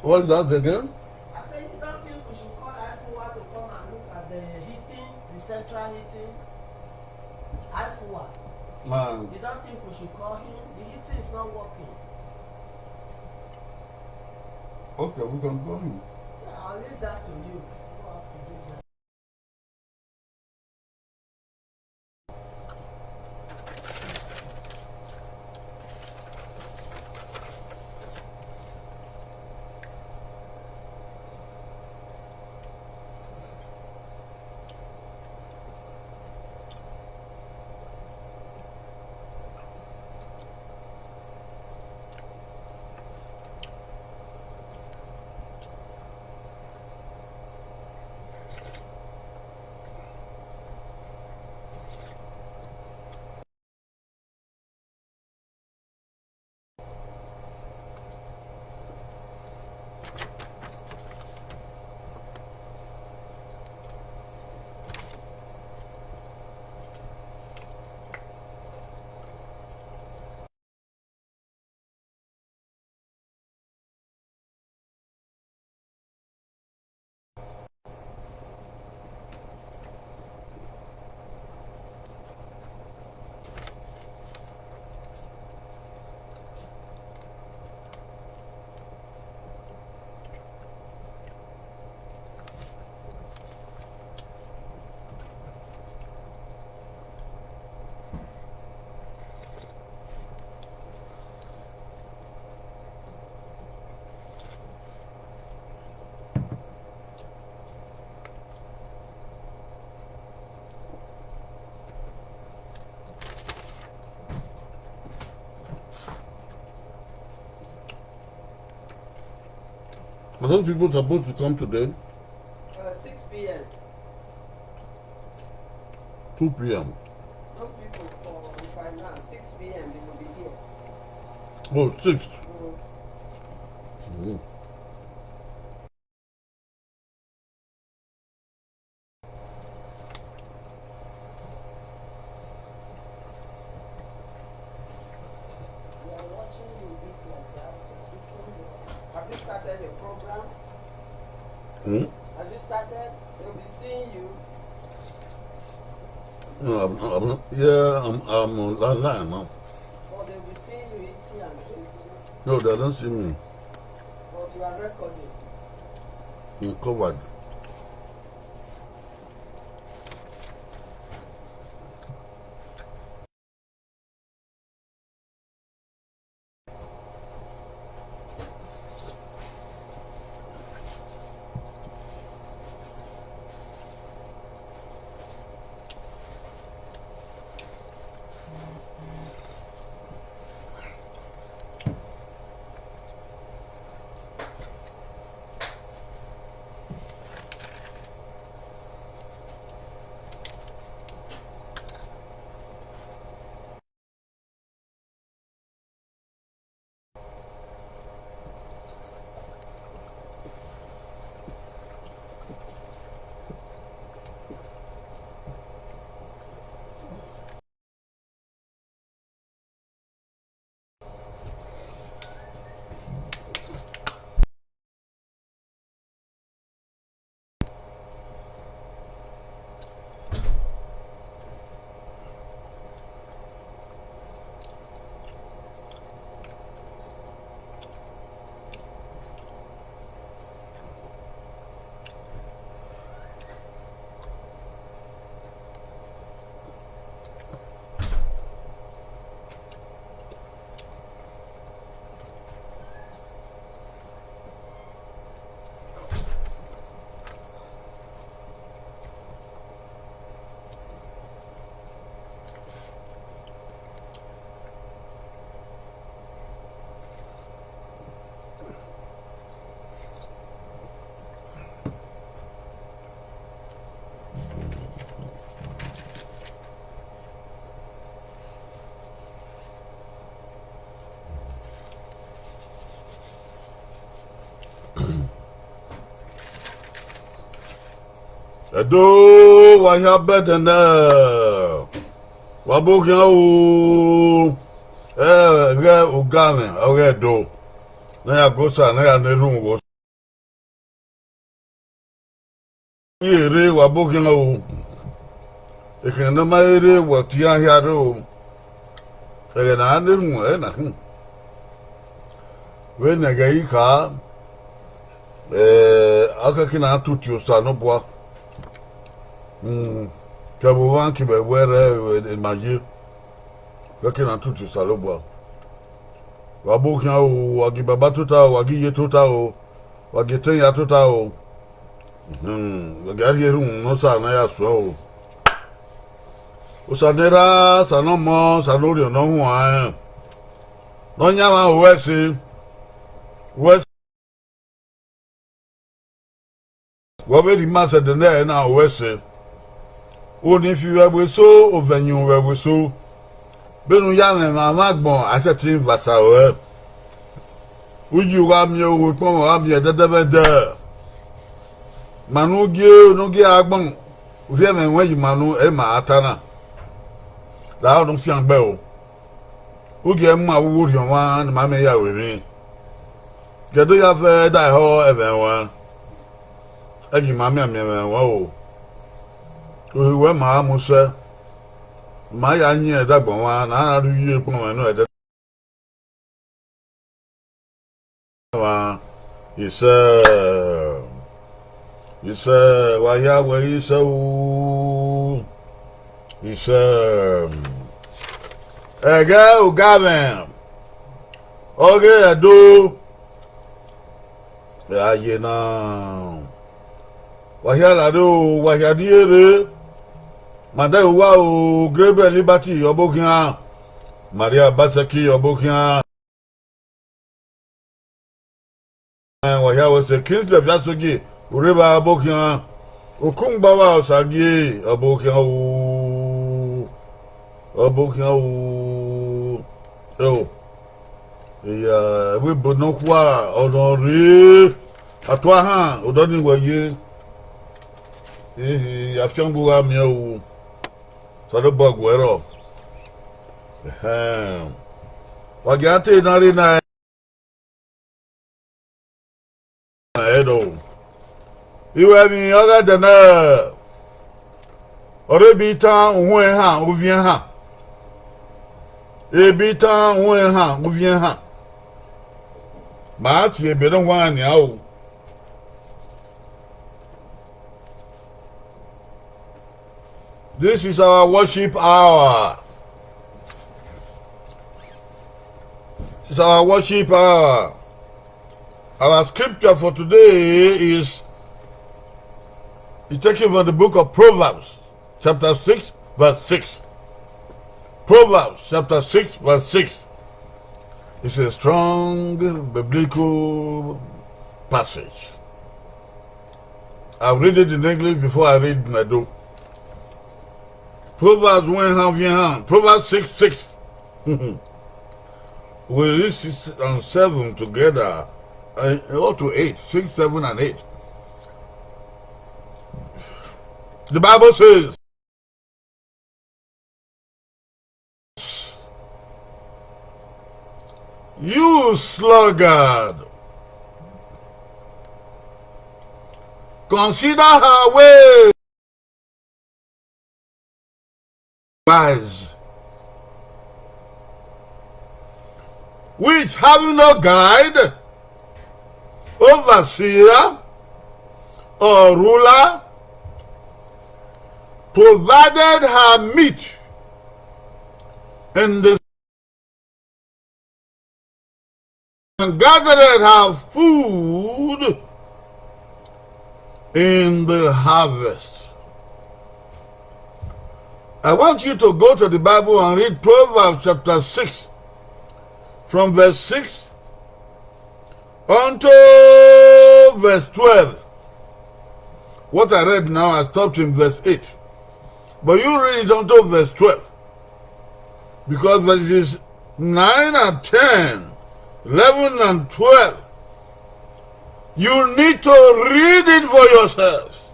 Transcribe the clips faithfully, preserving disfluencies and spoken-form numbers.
What is that again? I say you don't think we should call IFUWA to come and look at the heating, the central heating? IFUWA. Um, you don't think we should call him? The heating is not working. Okay, we can call him. Yeah, I'll leave that to you. You have to do that. Are those people supposed to come today? Uh, six p.m. Two p.m. Those people for the finance, six p.m. they will be here. Oh, six. Mm. Mm. We are watching you eat like that. Have you started your program? Hmm? Have you started? They'll be seeing you. No, I'm, I'm not. Yeah, I'm, I'm online now. But they'll be seeing you eating and drinking. No, they don't see me. But you are recording. I'm covered. Ẹdo, wa hia bẹdẹ nẹ, wa bo khian o, ẹ ghẹ ogamwẹ ọghe Ẹdo, ne ya go sa, ne ya ne erhunmwu vbo. Ere wa bọ khian o. Ekhẹn ne ọ ma rre, wa tie iran hia rre o. Ẹghẹ ne a na erhunmwu ẹre na khin. Vbene ẹghẹ i kha, eh, a khẹke na tutu Osanobua. Mm, kevbe omwa kevbe ẹvbo ẹre, eh, ma ye. Khẹke na tutu Osanobua. Wa bọ khian o, wa gie baba tota o, wa gie iye tota o, wa gie etẹn hia tota o. Hmm, wa gie a rhie erhunmwu ne Osa ne a ya suẹn o. Osa ne erha, Osa ne ọmọ, Osa ne Orhiọn ne ọ huanrẹn. Ne ọ yan mwẹ aro ẹse, aro ẹse. Wẹ vbe rhie ima sẹ ẹdẹ nẹ na aro ẹse. Oni fi vbe ẹvbo eso, ovbi ẹyunmwu vbe ẹvbo eso. Vbene u ya mwẹ emwa agbọn, a sẹtin vbe asa ruẹ. Uyi u gha miẹn, ohu ekpọnmwẹ gha miẹn ẹdẹdẹmwẹdẹ. Ma ne u gie, ne u gie agbọn, u rhie ẹmwẹ ruẹn ye ima nu, ẹ i ma ra ta na. Lahọ ne u fiangbe o. U gie mu avbe uwu Orhiọn mwa ne ima miẹn ya ru emwi. Gie do ya vẹ ẹdẹ ẹhọ ẹmwẹ ruẹn. Ẹ gie ima mianmian ẹmwẹ ruẹn o. Uhi ruẹ ma ra mu sẹ. Ma ya yin ẹdẹ agbọn mwa, ne a na rhie uyi ekpọnmwẹ nọ ẹdẹ. Isẹ, isẹ, wa hia wẹ isẹ o, isẹ. Ẹghẹ ogamwẹ, ọghe Ẹdo, a ye na. Wa hia lare o, wa hia die rre. Madẹ uwa o, Gabriel Liberty ọbokhian, Maria Baseki ọbokhian. Wa hia wẹ sẹ Kingsley Abiasogie, u rre evba ọbokhian. Okungbawa Osagie ọbokhian o, ọbokhian o. Ẹo, iya, ẹvbo ebo nọkhua, ọ nọ rre. Atuahan, odọ ni wẹ ye. Ehe, afiangbe gha miẹn o. Osanobua guẹ rrọọ. Ẹhẹn. Wa gia te na rre na ẹdọ. Iwẹ emwi ọghe ẹdẹ nẹ, ọre ebi tan uhunmwu ehan, uviẹn ehan. Ebi tan uhunmwu ehan, uviẹn ehan. Ma tie ebe ne ọ huanrẹn nian o. This is our worship hour. It's our worship hour. Our scripture for today is, is taken from the book of Proverbs, chapter six, verse six. Proverbs chapter six, verse six. It's a strong biblical passage. I'll read it in English before I read in Edo. Proverbs one half year hand. Proverbs six six. We read six and seven together. Uh, up to eight, six, seven, and eight. The Bible says, "You sluggard, consider her way wise, which having no guide, overseer, or ruler, provided her meat in the, and gathered her food in the harvest." I want you to go to the Bible and read Proverbs chapter six, from verse six unto verse twelve. What I read now, I stopped in verse eight. But you read it unto verse twelve. Because verses nine and ten, eleven and twelve, you need to read it for yourself.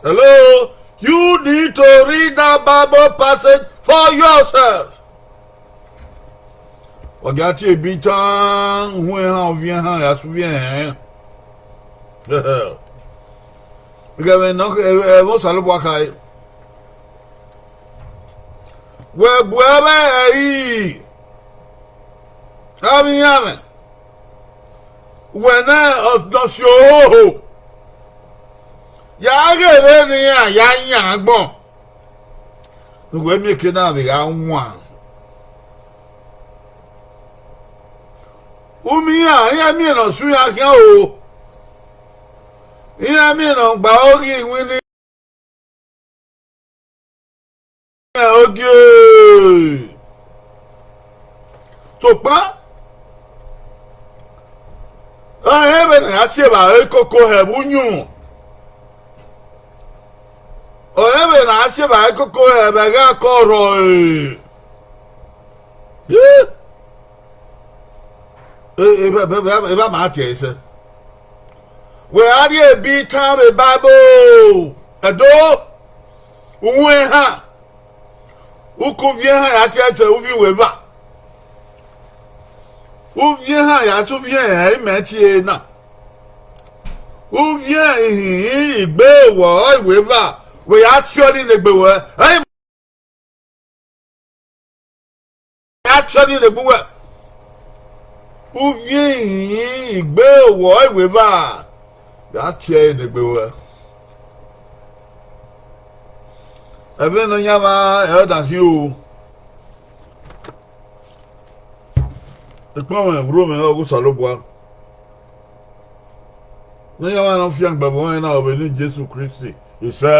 Hello? You need to read that Bible passage for yourself. Wa gia tie ebi tan uhunmwu ehan, uviẹn ehan, ya sẹ uviẹn ẹnrẹn. Ighẹ ẹmwẹ ne ọ, ẹmwẹ Osanobua khare. Wẹ bu ẹmwẹ ẹre, avbe iran mwẹ, wẹ ne ọ si ohoho, ya ghe vbene iran ya yan agbọn, ne uwẹ miẹn eke na vbe gha wan. U miẹn iran, iran miẹn ne ọ sẹ iran khian o, iran miẹn ne ọ gba oghi iwinna iran ogie. Sokpan, ọ rẹn vbene a si evbare koko hẹ vbe uyunmwu, ọ rẹn vbene a si evbare koko hẹ vbe ẹghẹ akọ rrọọ. Evba ma tie ẹre sẹ. Wẹ a rhie ebi tan vbe Bible, ẹdo, uhunmwu ehan, u ke uvie ehan ya tie ẹre sẹ, uvie uweva. Uvie ehan ya sẹ uvie ehan imẹ tie na. Uvie ihinrin, igbe, owọ, iweva, wẹ ya tie ọnii ne egbe ruẹ, ẹ i ya tie ọnii ne egbe uwẹ. Uvie ihinrin, igbe, owọ, iweva, ya tie ẹre ne egbe ruẹ. Ẹmwẹ Nọyaẹnmwa ẹre ọ da khin o. Ekpa mwẹ, urhu mwẹ ọghe Osanobua. Nọyaẹnmwa ne ọ fiangbe vbe ọnrẹn na, ọ vbe ne Jesu Kristi isẹ.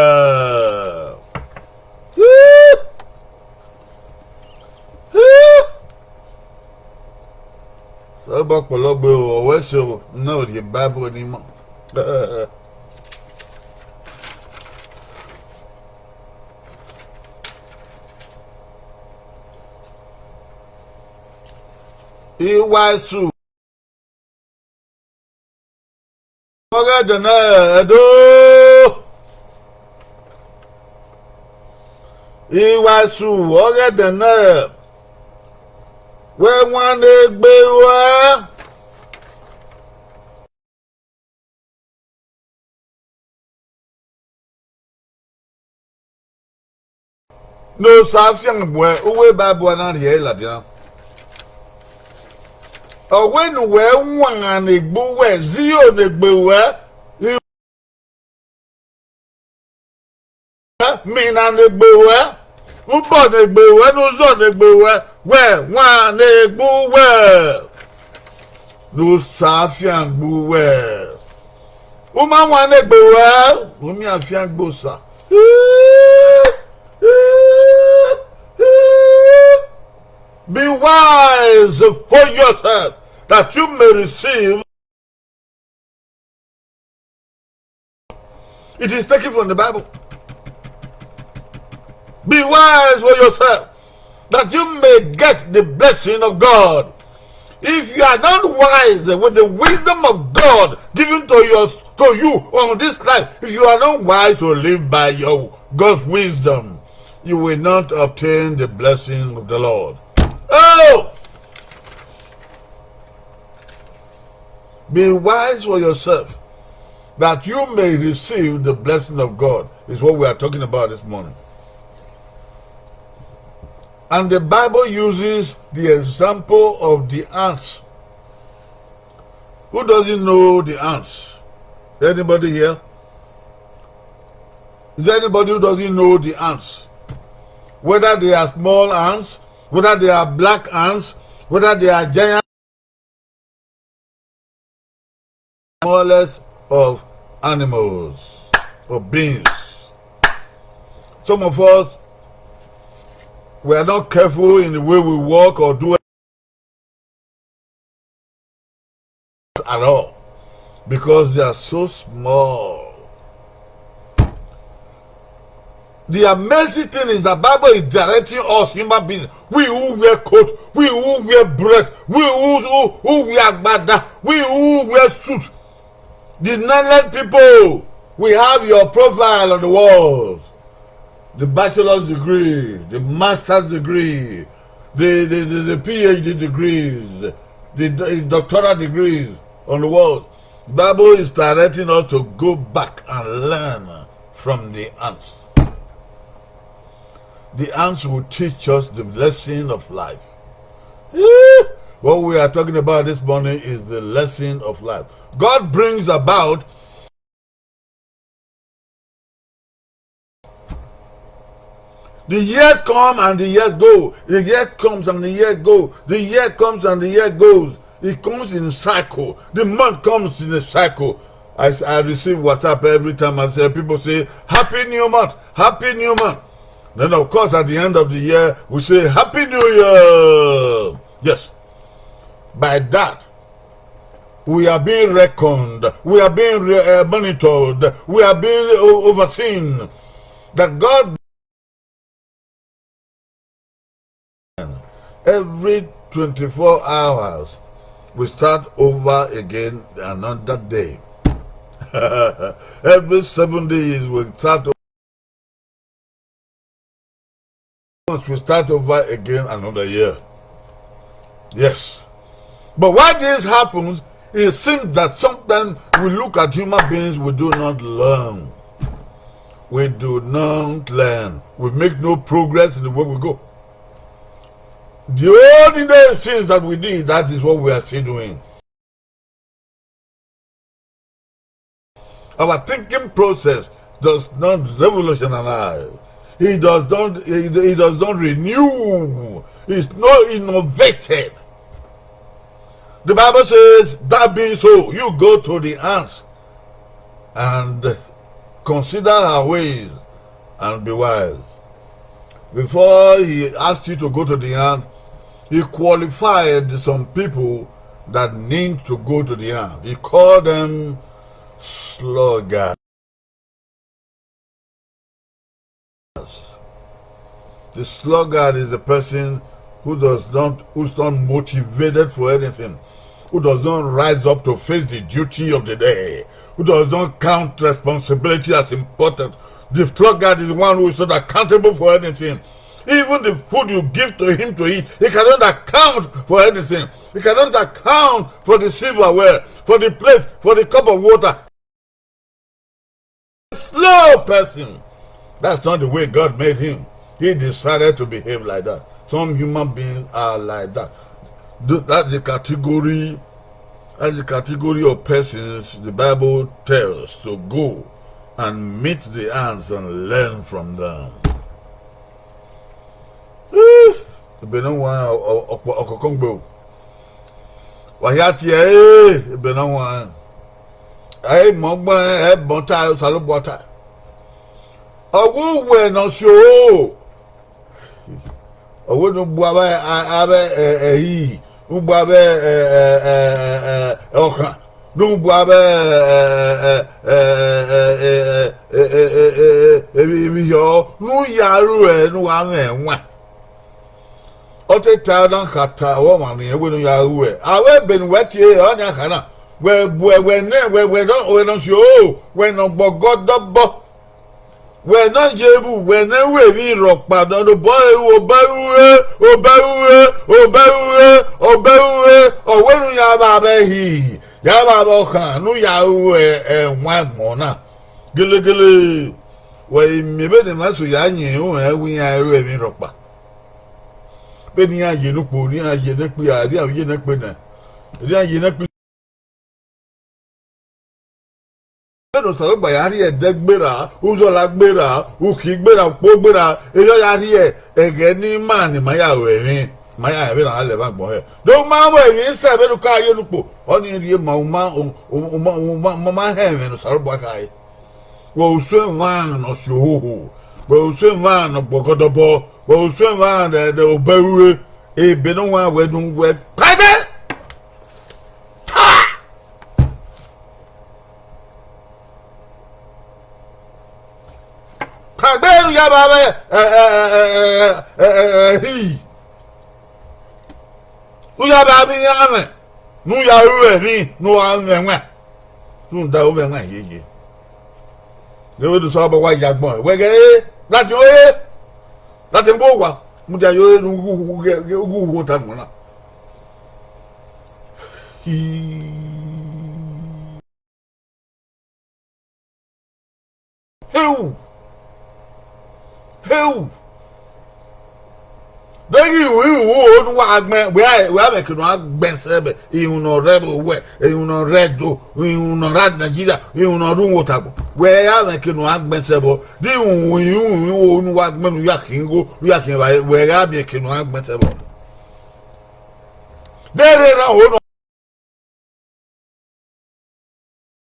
Osanobua kpọlọ gbe o, ọ wẹ ẹse o, ne ọ rhie Bible ni mọ. Iwa esu ọghe ẹdẹ nẹ, ẹdo. Iwa esu ọghe ẹdẹ nẹ, wẹ wan ne egbe ruẹ. Ne Osa fiangbe uwẹ, uwu Baibol na rhie ẹre ladian. Ọ wẹ ne uwẹ wanwan ne egbe uwẹ, ziro ne egbe ruẹ, mina ne egbe ruẹ, ubọ ne egbe ruẹ, ne uzọ ne egbe ruẹ, wẹ wan ne egbe uwẹ. Ne Osa fiangbe uwẹ. U ma wan ne egbe ruẹ, u miẹn afiangbe Osa. Be wise for yourself, that you may receive. It is taken from the Bible. Be wise for yourself, that you may get the blessing of God. If you are not wise with the wisdom of God given to your, to you on this life, if you are not wise to live by your God's wisdom, you will not obtain the blessing of the Lord. Oh! Be wise for yourself, that you may receive the blessing of God, is what we are talking about this morning. And the Bible uses the example of the ants. Who doesn't know the ants? Anybody here? Is there anybody who doesn't know the ants? Whether they are small ants, whether they are black ants, whether they are giant, smallest of animals or beings. Some of us, we are not careful in the way we walk or do at all because they are so small. The amazing thing is that Bible is directing us human beings. We who wear coat, we who wear breast, we who, who, who wear agbada, we who wear suit. The knowledge people, we have your profile on the walls. The bachelor's degree, the master's degree, the, the, the, the P H D degrees, the, the doctoral degrees on the walls. Bible is directing us to go back and learn from the ants. The ants will teach us the lesson of life. Eh, what we are talking about this morning is the lesson of life. God brings about The years come and the years go. The year comes and the year go. The year comes and the year goes. It comes in cycle. The month comes in a cycle. I, I receive WhatsApp every time. I say, people say, "Happy New Month, Happy New Month." Then, of course, at the end of the year, we say, "Happy New Year." Yes. By that, we are being reckoned, we are being re- uh, monitored, we are being o- overseen. That God, every twenty-four hours, we start over again another day. Every seven days, we start o- once we start over again another year. Yes. But why this happens, it seems that sometimes we look at human beings, we do not learn. We do not learn. We make no progress in the way we go. The only things that we did, that is what we are still doing. Our thinking process does not revolutionize. It does not, it, it does not renew. It's not innovated. The Bible says, "That being so, you go to the ants and consider her ways and be wise." Before he asked you to go to the ant, he qualified some people that need to go to the ant. He called them sluggards. The sluggard is the person who does not, who's not motivated for anything, who does not rise up to face the duty of the day, who does not count responsibility as important. The sluggard is one who is not accountable for anything. Even the food you give to him to eat, he cannot account for anything. He cannot account for the silverware, for the plate, for the cup of water. Slow person. That's not the way God made him. He decided to behave like that. Some human beings are like that. Th- That's the category, that's the category of persons the Bible tells to go and meet the ants and learn from them. Ebe ne ọ wan ọkọkọ gbe o. Wa hia tie ẹre, ebe ne ọ wan. Ẹ i mọ ọgbọn, ẹ i mọ ta, Osanobua ta. Ọ wẹ uwẹ ne ọ si oro. Ọ wẹ ne u gbe avbe, avbe, ẹ, ẹhi, u gbe avbe, ẹ, ẹ, ẹ, ẹ, ẹ, ọkhan, ne u gbe avbe, ẹ, ẹ, ẹ, ẹ, ẹ, ẹ, ẹ, ẹ, ẹ, emwi, emwi hia ọre, ne u ya ru ẹre, ne u gha mwẹ ẹwaẹn. Ọ te ta na khata, ọ wa rẹn wẹ ne u ya ru ẹre. Avbe ebe ne uwẹ tie, ọnii a kha na. Wẹ, wẹ, wẹ nẹ, wẹ, wẹ nọ, wẹ nọ si oro, wẹ nọ gbọgọdọbọ. Wẹ ne ọ ye vbu, wẹ ne ru emwi rhọkpa nọ, ne obọ ẹre ru, obọ ẹre ru re, obọ ẹre ru re, obọ ẹre ru re, obọ ẹre ru re, ọ wẹ ne u ya vbe avbe ẹhi, ya vbe avbe ọkhan, ne u ya ru ẹ-, ẹwaẹn ẹmwẹ na. Gelegele, wẹ i miẹn vbene emwa eso ya yẹn ẹre wẹ iran ru emwi rhọkpa. Vbene iran ye ne ukpo, ne iran ye ne ekpia, ne iran ye ne ekpe nẹ, ne iran ye ne ekpe. Vbene Osanobua ya rhie ẹdẹ gberra, uzọla gberra, ukhi gberra, ukpo gberra, erriọ ya rhie ẹghẹ ne ima ne ima ya ru ẹmwẹ, ima ya rẹn vbene a lẹ vbe agbọn hẹ. Do ma ru ẹmwẹ sẹ vbene u ka ye ne ukpo, ọnii rhie ma, u ma, u, u, u ma, u ma, u ma hẹ ẹmwẹ ne Osanobua khare. Wẹ usun emwa ne ọ si ohoho, wẹ usun emwa ne ọ gbọgọdọbọ, wẹ usun emwa ne, ne obọ ẹre ru re, ebe ne ọ wan wẹ ne uwẹ kpaegbe. Ta! Kpaegbe ne u ya vbe avbe, ẹ, ẹ, hi. Ne u ya vbe avbe iran mwẹ, ne u ya ru ẹmwẹ, ne u gha mwẹ ẹwaẹn. Rhunmwuda u mwẹ ẹwaẹn yeye. Deghẹ wẹ do sẹ ọba wa ya agbọn, wẹ ghẹ ẹre, ladian ore, ladian gbe owa, mudia ye ore ne u ghi hu, u ghi hu ota agbọn na. Hi. Heu! Heu! Deghẹ iwinna iwinna ne uwa gbẹn, wẹ a, wẹ a vbe ke ne uwa gbẹn sẹ vbe iwinna ne ọ rre ẹvbo wẹ, iwinna ne ọ rre Ẹdo, iwinna ne ọ rre Nigeria, iwinna ne ọ rre uhunmwu otagbọn. Wẹ a vbe ke ne uwa gbẹn sẹ vbọ. Deghẹ iwinna iwinna ne uwa gbẹn ne u ya khian igho, ne u ya khian evbare, wẹ a vbe ke ne uwa gbẹn sẹ vbọ. Deghẹ erha ho ne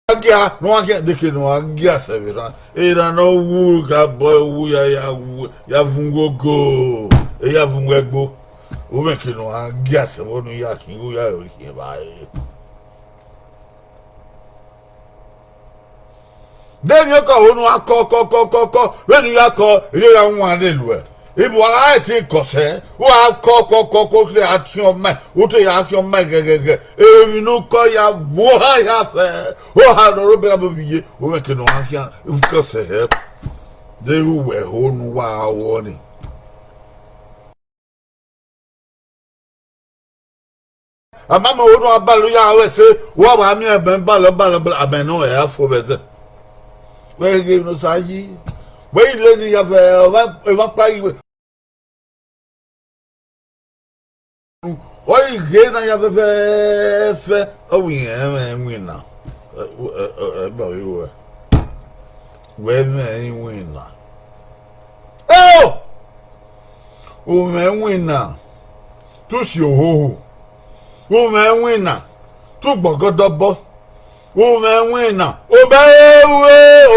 a gia, ne uwa khian, de ke ne uwa gia sẹ vbe erhan. Erhan ne ọ wu gha bọ wu ya, ya wu, ya vun igho go, ya vun igho ẹgbo. Ovbi mwẹ ke ne uwa gia sẹ vbọ ne u ya khian igho ya khian evbare. De emwi ọkọ ho ne uwa kọ, kọ, kọ, kọ, kọ, vbene u ya kọ, erriọ ya wan lele uẹ. Ibu a gha te kọ sẹ, u gha kọ, kọ, kọ, kọ, u te ya khian ọmaẹn, u te ya khian ọmaẹn ghẹghẹghẹ. Emwi ne u kọ ya vbe oha ya fẹ, oha ne ọ rre obọ na vbe ovbi iye, ovbi mwẹ ke ne ọ gha khian kọ sẹ hẹ. Deghẹ uwẹ ho ne uwa gha ru ọnii. A ma mẹ ho ne uwa balọ ya ru ẹse, uwa wa miẹn ẹbẹn balọ, balọ, balọ, amẹ ne ọ ya fo vbe ẹzẹ. Wẹ ghe ne Osa yi, wẹ i le ni ya vẹ ọmwa, emwa ọkpa yi wẹ. Ọ i ghe na ya fẹfẹfẹ, ọ vbe irẹn mwẹ iwinna. Ẹ, ẹ, ẹ, ẹ, ba vbe ruẹ. Wẹ mwẹ iwinna. Eo! U mwẹ iwinna, te u si ohoho. U mwẹ iwinna, te u gbe ọgọdọ obọ. U mwẹ iwinna, obọ ẹre ru,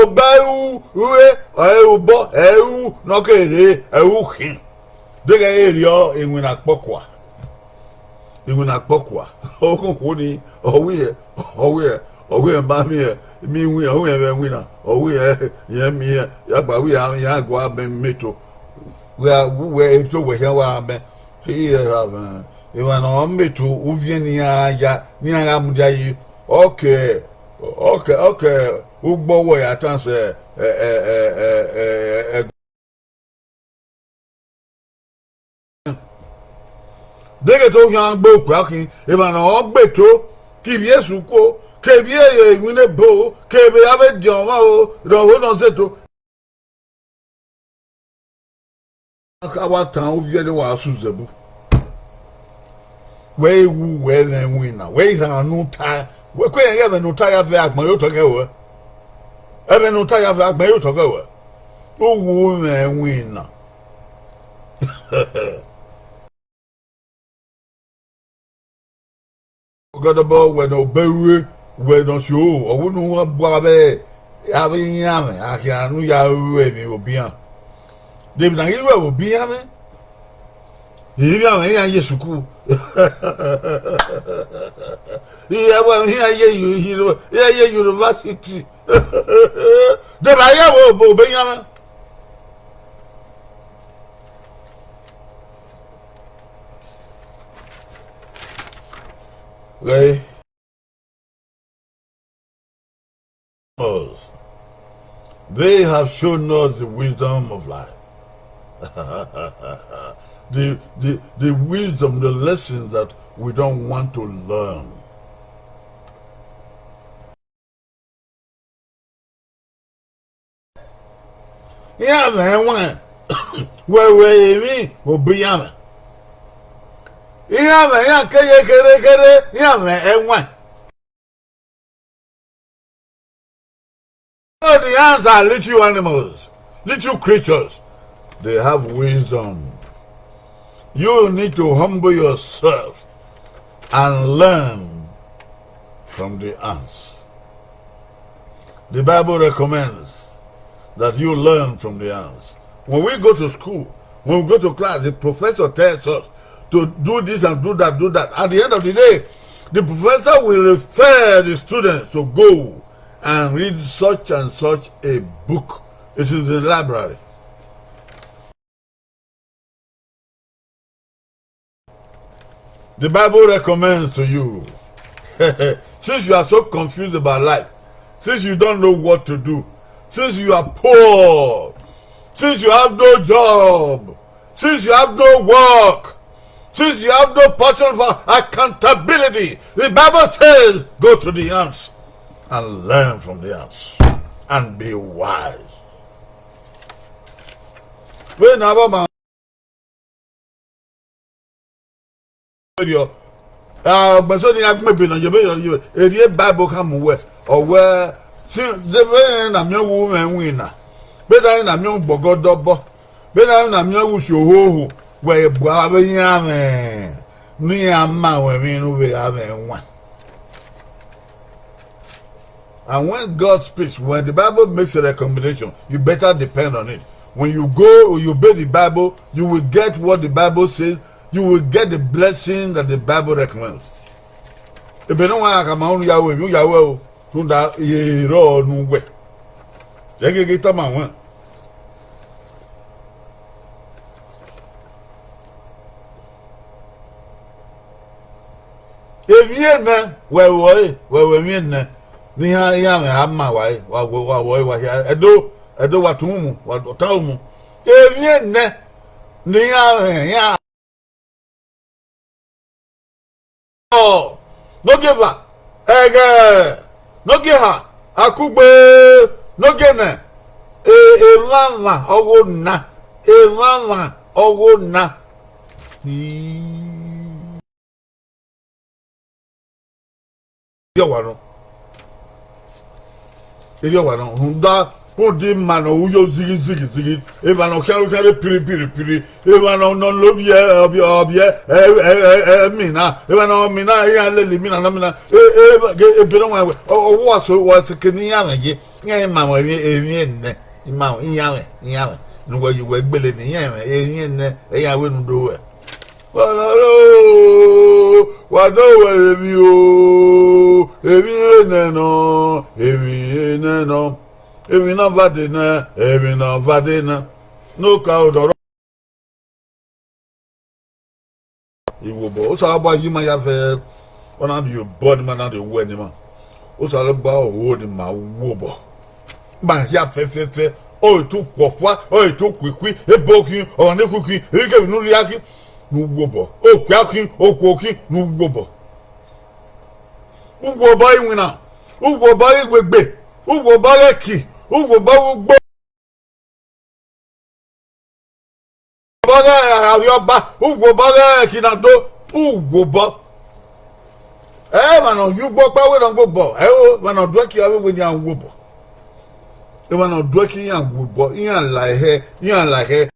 obọ ẹre ru, ru, ẹ, ẹ ru obọ, ẹ ru ne ọ ke rre, ẹ ru khin. Deghẹ erriọ iwinna kpọkua, iwinna kpọkua, okhunkhu ni, ọ wẹ, ọ wẹ, ọ wẹ ma miẹn, miẹn iwinna, ọ wẹ mwẹ iwinna, ọ wẹ irẹn miẹn, ya gba wẹ iran, iran gua mẹ, mẹ eto. Wẹ, wẹ eto wẹ khian wa mẹ, iran ra mwẹ, emwa ne ọ mẹ eto, uviẹn ne iran ya, ne iran gha mudia yi, ọ ke, ọ ke, ọ ke, ugbo wẹ ya tan sẹ, ẹ, ẹ, ẹ, ẹ, ẹ, ẹ, Deghẹ te ọ khian gbe okpia khin, emwa ne ọ gbe eto, ke ivbi esu kuo, ke ivbi iwinna ebo, ke vbe avbe ediọn ọmwa o, ne ọ ho ne ọ zẹ eto. A kha wa tan uviẹn ne wa su zẹbu. Wẹ i wu, wẹ mwẹ iwinna, wẹ i rhan ne u ta, wẹ ku ẹmwẹ ne u ta ya vẹ agbọn ye otọ kẹ wẹ. Ẹmwẹ ne u ta ya vẹ agbọn ye otọ kẹ wẹ. U wu mwẹ iwinna. Ọgọdọbọ wẹ ne obọ ẹre ru, wẹ ne ọ si oro, ọ wẹ ne uwa bu avbe, avbe iran mwẹ, a khian ne u ya ru emwi vbe obọ iran. De emwi ne a ghi ru vbe obọ iran mwẹ? Ivbi iran mwẹ iran ye sukuru. Iran mwẹ iran ye uni-, iran ye university. De emwi a ya vbe obọ iran mwẹ? Right? Us. They have shown us the wisdom of life. The, the, the wisdom, the lessons that we don't want to learn. Iran mwẹ ẹwaẹn, wẹ, wẹ emwi vbe obọ iran mwẹ. Iran mwẹ, iran keye kherhe kherhe, iran mwẹ ẹwaẹn. So the ants are little animals, little creatures. They have wisdom. You need to humble yourself and learn from the ants. The Bible recommends that you learn from the ants. When we go to school, when we go to class, the professor tells us to do this and do that, do that. At the end of the day, the professor will refer the students to go and read such and such a book. It is in the library. The Bible recommends to you, since you are so confused about life, since you don't know what to do, since you are poor, since you have no job, since you have no work, since you have no passion for accountability, the Bible says, "Go to the ants and learn from the ants and be wise." Vbene avbe ọma rriọ, a, ọgbẹn eso ne iran gbẹn ebe nọ, yebe yọ, yebe, erriọ Bible khama uwẹ, ọ wẹẹ, si, de vbene na miẹn uwu mwẹ winna, vbene na miẹn ugbọgọdọbọ, vbene na miẹn uwu si ohoho, wẹ bu avbe iran mwẹ ne iran ma ruẹ emwi ne u vbe gha mwẹ wan. And when God speaks, when the Bible makes a recommendation, you better depend on it. When you go, you obey the Bible, you will get what the Bible says, you will get the blessing that the Bible recommends. Ebe ne wa khama unu ya wẹ, ya wẹ o, rhunmwuda irẹn rrọọ ne uwẹ. Gheghe tama wẹ. Emwi enẹ, wẹ ru ẹre, wẹ ru emwi enẹ, ne iran, iran mwẹ a ma wa ẹre, wa wẹ, wa wẹ ẹre, wa hia, Ẹdo, Ẹdo, wa tọn umu, wa tọn umu. Emwi enẹ, ne iran mwẹ, iran, ọ, ne ogieva, ẹghẹ, ne ogieha, akugbe, ne ogienẹ, e, emwamwa ọghe na, emwamwa ọghe na. Erriọ wa nọ. Erriọ wa nọ. Rhunmwuda, rhunmwuda ima ne ọ ru yo zighi, zighi, zighi. Emwa ne ọ khian, khian rre piri, piri, piri. Emwa ne ọ, ne ọ lo vbiẹ, ọ vbiẹ, ọ vbiẹ, ẹ, ẹ, ẹ, ẹ, mina. Emwa ne ọ mina, iran lele imina na mina. E, e, e, ebe ne ọ wan wẹ, ọ, ọ, wa so, wa seke ne iran mwẹ ye. Iran ma mwẹ emwi, emwi enẹ. Ima, iran mwẹ, iran mwẹ. Ne uwẹ ye uwẹ gbele ne iran mwẹ, emwi enẹ, iran wẹ ne u do ruẹ. Wa na ro, wa do wẹ emwi o, emwi enẹ nọ, emwi enẹ nọ, emwi na vade nẹ, emwi na vade nẹ, ne ọ ka odọ rọ. Iwobọ, Osanobua yi ima ya fẹ, ọ na rhie obọ ne ima na rhie owẹ ne ima. Osanobua ho ne ima wobọ. Ma hia fẹfẹfẹ, ọ re tu khuọkhua, ọ re tu khuikhui, ebo khin, ọmwa ne khuikhui, emwikemwi ne u rhia khin, ne u wobọ, okpia khin, okhuo khin, ne u wobọ. U wobọ iwinna, u wobọ iwegbe, u wobọ ẹki, u wobọ ugbo. Obọ ghe avbiọba, u wobọ ghe ẹki na do, u wobọ. Ẹ, emwa ne ọ ye ugbo ọkpa wẹ ne ọ wobọ, ẹ o, emwa ne ọ duẹki avbe wẹ ne iran wobọ. Emwa ne ọ duẹki iran wobọ, iran la ẹhẹ, iran la ẹhẹ.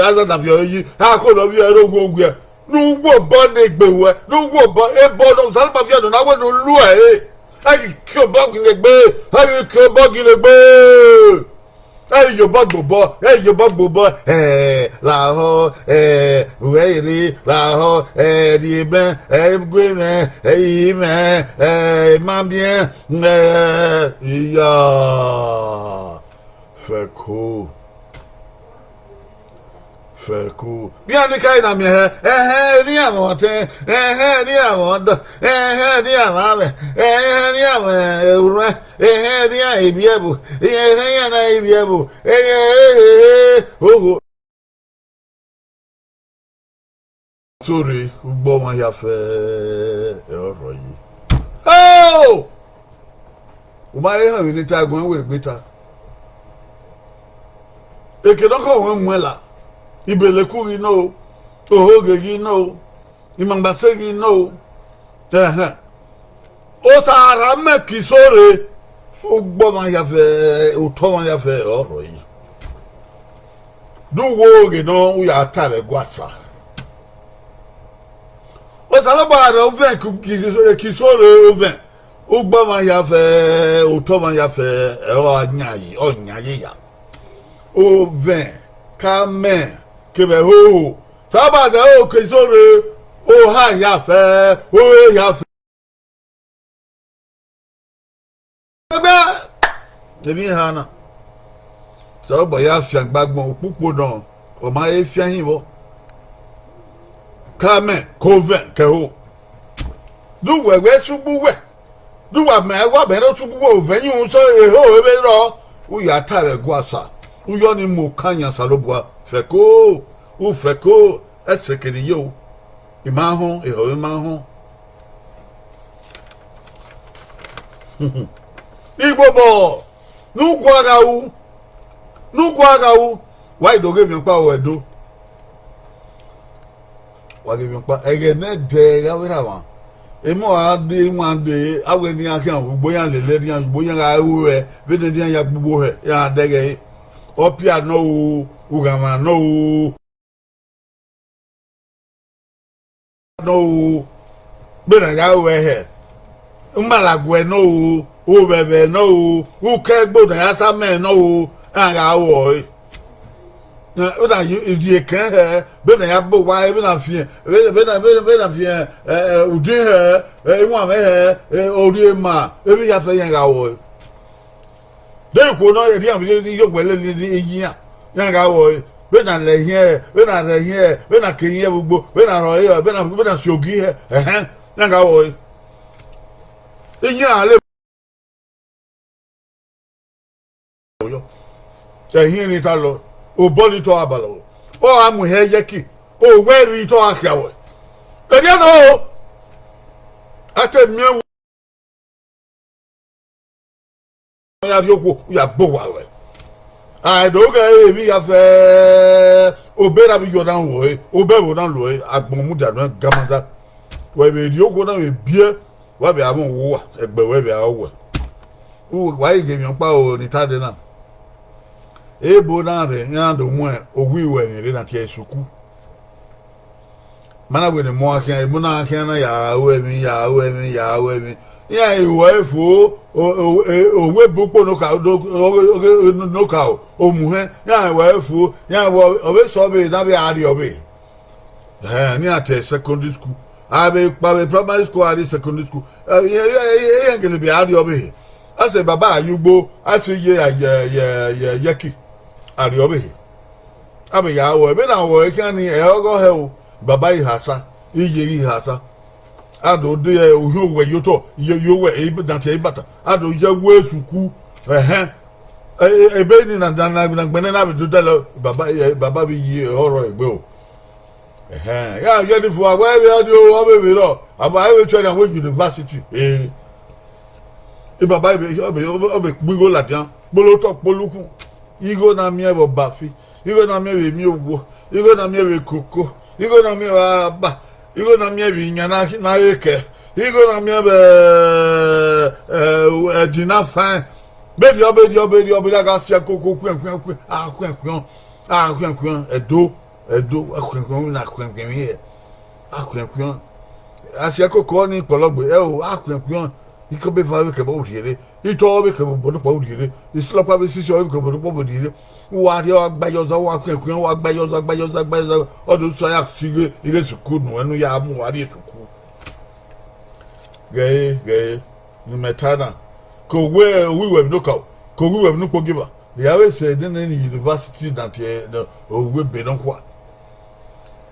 Azọdavie ọre yi, a kholọ vbiẹ ẹre owiẹ owiẹ. Ne u wobọ ne egbe ruẹ, ne u wobọ, ebọ ne Osanobua viẹ nọ na wẹ ne u lu ẹre. A ghi tie obọ ginegbe, a ghi tie obọ ginegbe. Ẹ i ye obọ gbe obọ, ẹ i ye obọ gbe obọ, ẹ, lahọ, ẹ, ruẹ rre, lahọ, ẹ, rhie mẹ, ẹ, gue mwẹ, ẹ, i mwẹ, ẹ, ma biẹn, ẹ, iya. Fẹko. Fẹko. Bian ni ka na miẹn hẹ, ẹhẹn, ne iran mwẹ ọtẹn, ẹhẹn, ne iran mwẹ ọdọ, ẹhẹn, ne iran mwẹ amwẹ, ẹhẹn, ne iran mwẹ orhuẹn, ẹhẹn, ne iran ebiẹbo, ẹhẹn, iran na ebiẹbo, ẹhẹn, ehehe, oho. Sorry, ugbo ọmwa hia fẹ, ẹ ọrọ yi. Oh! U ma he họn emwi ne I ta, ẹguẹn wẹ egbe ta. Eke ne ọ khọ ruẹn muẹn la, ibeleku ghi nọ o, ohoghe ghi nọ o, imangbase ghi nọ o. Ẹhẹn. Osa ra mẹ ke iso rre, ugbo ọmwa hia fẹ, otọ ọmwa hia fẹ, ọrọ yi. De u wo ghe nọ, u ya ta vbe ẹguae Osa. Osanobua rẹ ovẹn ke, ke, ke iso rre ovẹn, ugbo ọmwa hia fẹ, otọ ọmwa hia fẹ, ọ yan yi, ọ yan yi ya. Ovẹn, kamẹn, kevbe ẹhoho. Osanobua zẹ ẹhoho ke iso rre, oha hia fẹ, ore hia fẹ. Ẹgbẹ, emwi eha na. Osanobua ya fiangbe agbọn ukpukpo nọ, ọ ma he fian hin vbọ. Kamẹn, kovẹn, kẹho. De uwẹ wẹ sugbu uwẹ. De uwa mẹ, wa mẹ ne sugbu uwẹ, ovẹn yin sẹ eho vbe rrọọ. U ya ta vbe ẹguae Osa. U yọ ni mu okan yan Osanobua. Fẹko, u fẹko, ẹsẹ kene yo. I ma họn, ehọ mwẹ ma họn. Iwobọ, Ne u gua gha ru, ne u gua gha ru, wa i do ghe emwi ọkpa ruẹ do. Wa ghe emwi ọkpa, ẹghẹ ne ẹdẹ gha vbe rha mwa. Emọ a de, iwan de, a wẹ ne iran khian ugbo iran lele iran, ugbo iran gha ru ẹe, vbene iran ya gbugbo hẹ, iran dẹghe ẹre. Ọpia nọ o, ughanmwa nọ o, nọ o, vbene a ya ru ẹe hẹ, umalaguẹ nọ o, ovbẹvbẹ nọ o, ukẹgbo ne a ya sa mẹ nọ o, iran gha ru ẹe. Vbene a rhie ekẹn hẹ, vbene a ya bọ owa hẹ, vbene a fian, vbene, vbene, vbene, vbene a fian, eh, eh, udin hẹ, eh, iwanmwẹ hẹ, eh, orhiema, emwi hia fẹ iran gha ru ẹe. De ikhuo ne ọ rhie iran vbe iye owẹ lele iran gha ru ẹe, vbene a lẹ hiẹn, vbene a rhẹ hiẹn, vbene a ke hiẹn vbe ugbo, vbene a rhọ ẹre, vbene a, vbene a si ogi hẹ, ẹhẹn, iran gha ru ẹe. Iran le yọ. Ẹhiẹn ni ta lọ, obọ ni tọ abalọ, ọ gha mu ihe yẹki, owẹ rri tọ gha khia ruẹ. Erriọ nọ o, a te miẹn wẹ ọ ya rhie okhuo, u ya bọ owa ruẹ. A do ghẹ emwi hia fẹ, obọ na vbe yọ na ruẹ, obọ ẹvbo na ruẹ, agbọn mudia nọ gamaza. Wẹ vbe rhie okhuo na vbe biẹ, wa vbe a mwẹ owa, ẹgbẹ wẹ vbe a ru wẹ. U, wa i ghe emwi ọkpa ro ni ta dee na. Ebo na rre, iran do mu owa iruẹmwi rre na tie ẹre sukuru. Ma na wẹ ne emọ khian, emọ na khian na ya ru ẹmwẹ, ya ru ẹmwẹ, ya ru ẹmwẹ. Iran i ru ẹre fo, o, o, e, owa ebe ukpo nokaro, do, o, o, o, nokaro, omuhẹn, iran i ru ẹre fo, iran wẹ, ọ vbe sẹ ọvbehe na vbe a rrie ọvbehe. Ẹhẹn, ne iran tie secondary school. A vbe kpa vbe primary school, a rrie secondary school. Ẹ, iran, iran, iran gele vbe a rrie ọvbehe. A sẹ baba a ye ugbo, a sẹ iye a ye, ye, ye, ye ẹki, a rrie ọvbehe. A vbe ya ru ẹe, vbene a ru ẹe khian ni, ẹ ọghọ hẹ o, baba i hasa, iye ghi hasa. A do de, eh, uhiẹn owẹ ye otọ, ye, ye owẹ, eh, ibe-, dan tie ibata. A do ye ẹwu esuku, ẹhẹn. Eh, eh, ebe ni na, na, na, na gbẹnnẹ na vbe do dẹlẹ, baba, eh, baba vbe ye ọrọ egbe o. Ẹhẹn, ya ye ni fua, wẹ vbe ọ di o, ọ vbe vbe rọ, aba, e vbe tuẹ na wẹ university. Eh. I baba vbe, ọ vbe, ọ vbe, ọ vbe kpu igho ladian, kpolo otọ, kpolo ukhun. Igho na miẹn vbe ọbafi, igho na miẹn vbe emiowọ, igho na miẹn vbe koko, igho na miẹn vbe aba, igho na miẹn vbe iyan na, na re kẹ, igho na miẹn vbe, eh, ẹdin na faẹn. Berriọ, berriọ, berriọ, berriọ, a gha fian koko, khuẹn, khuẹn, khuẹn, a khuẹn, khuẹn, a khuẹn, khuẹn, ẹdo, ẹdo, a khuẹn, khuẹn, na khuẹn, khuẹn, yẹ. A khuẹn, khuẹn. A fian koko ni kpọlọgbe, ẹ o, a khuẹn, khuẹn. Ikọbeva vbe kẹ obọ rhiere, itọ vbe kẹ obọ nọkpa rhiere, isilọkpa vbe sisi vbe kẹ obọ nọkpa rhiere. Wa rrie, wa gba ye ọza, wa khuẹn, khuẹn, wa gba ye ọza, gba ye ọza, gba ye ọza. Ọ do sẹ ya si ighe, ighe sukuru nuẹn ne u ya mu wa rrie sukuru. Ghẹ re, ghẹ re, ne imẹ ta na, ke owa, owa iruẹmwi nokaro, ke owa iruẹmwi ne ukpogieva, ya vbe sẹ nene ni university na tie, ne owa ebe nọkhua.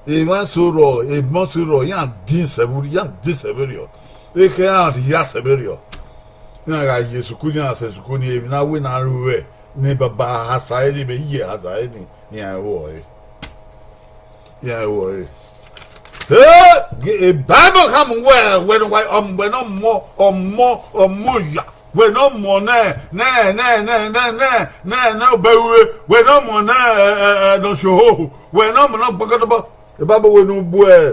Emwa eso rrọọ, emọ eso rrọọ, iran din sẹ vberriọ, iran din sẹ vberriọ, ekhọe iran rhia sẹ vberriọ. Iran gha ye sukuru, iran sẹ sukuru ni, emwi ne a wẹ ne a ru ẹe, ne baba hasa ẹre, vbe iye hasa ẹre ni, iran ru ẹre. Iran ru ẹre. Hey, e Bible khama wẹ, wẹ ne wa, ọm-, wẹ ne ọmọ, ọmọ, ọmọ oya, wẹ ne ọmọ nẹ, nẹ, nẹ, nẹ, nẹ, nẹ, nẹ, nẹ obọ ẹre, wẹ ne ọmọ nẹ, ẹ, ẹ, ẹ, ne ọ si ohoho, wẹ ne ọmọ ne ọ gbọkọdọbọ. E Bible wẹ ne u bu ẹ,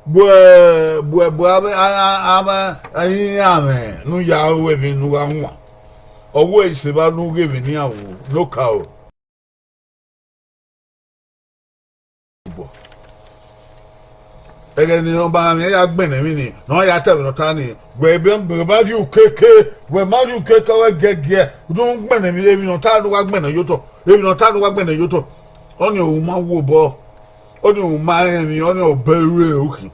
bu ẹ, bu ẹ, bu ẹ, avbe, a, a, avbe, iran mwẹ ne u ya ru emwi ne u gha wan. Ọ wẹ isẹ evba ne u ghe emwi ne iran ru, nokaro. Ẹghẹ ne ọba mwẹ ya gbẹnnẹ emwi ni, ne ọ ya ta ẹmwẹ ne ọ ta ni, wẹ ebe, wẹ ma rhie ukeke, wẹ ma rhie ukeke, wẹ giẹgiẹ, ne u gbẹnnẹ emwi, emwi ne ọ ta ne u wa gbẹnnẹ ye otọ, emwi ne ọ ta ne u wa gbẹnnẹ ye otọ. Ọnii u ma wu obọ, ọnii u ma rẹn emwi, ọnii obọ ẹre ukhin.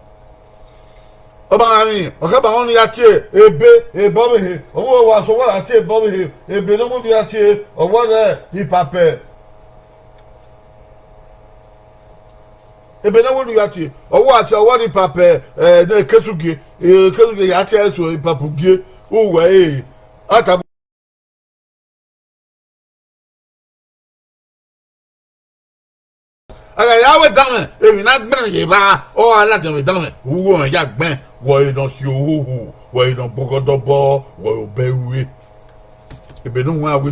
Ọba mwẹ, ọ khẹ ba ọnii ya tie ebe, ebe ọvbehe, ọ wẹ wa sẹ owa ra tie ebe ọvbehe, ebe ne ọ wẹ ya tie, ọ wẹ rẹ ipapẹ. Ebe ne ọ wẹ ne u ya tie, ọ wẹ a tie, ọ wẹ ne ipapẹ, eh, ne ekesugie, ekesugie ya tie ẹre so ipapẹ ugie, u wẹ ẹre, a ta. A gha ya wẹ danmwẹ, emwi ne a gbẹnnẹ ye evba, ọ gha ladian vbe danmwẹ, u ru ọmwa ya gbẹn, wẹ ọre ne ọ si ohoho, wẹ ọre ne ọ gbọgọdọbọ, wẹ ọre obọ ẹre. Ebe ne u wan wẹ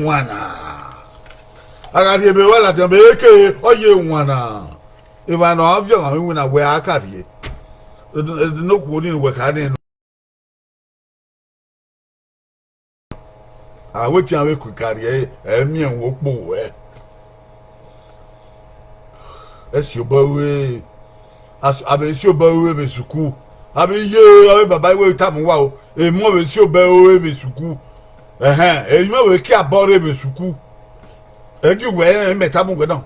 wan na. A gha rhie ebe ruẹ ladian, ebe ke ọ ye wan na. Emwa ne ọ viọ ọmwa mwẹ iwinna wẹ a ka rhie. Ede ne okhuo ni wẹ kha nẹ. A wẹ te iran vbe ku ikariẹ ẹre, ẹ miẹn ẹvbo kpo ruẹ. Ẹ si obọ ru, a vbe si obọ ru vbe sukuu. A vbe ye ọre baba i wẹ tama uwa o, emọ vbe si obọ ru vbe sukuu. Ẹhẹn, emọ vbe ke abọ rre vbe sukuu. Ẹ gi uwẹ rẹn, mẹ tama uwẹ na.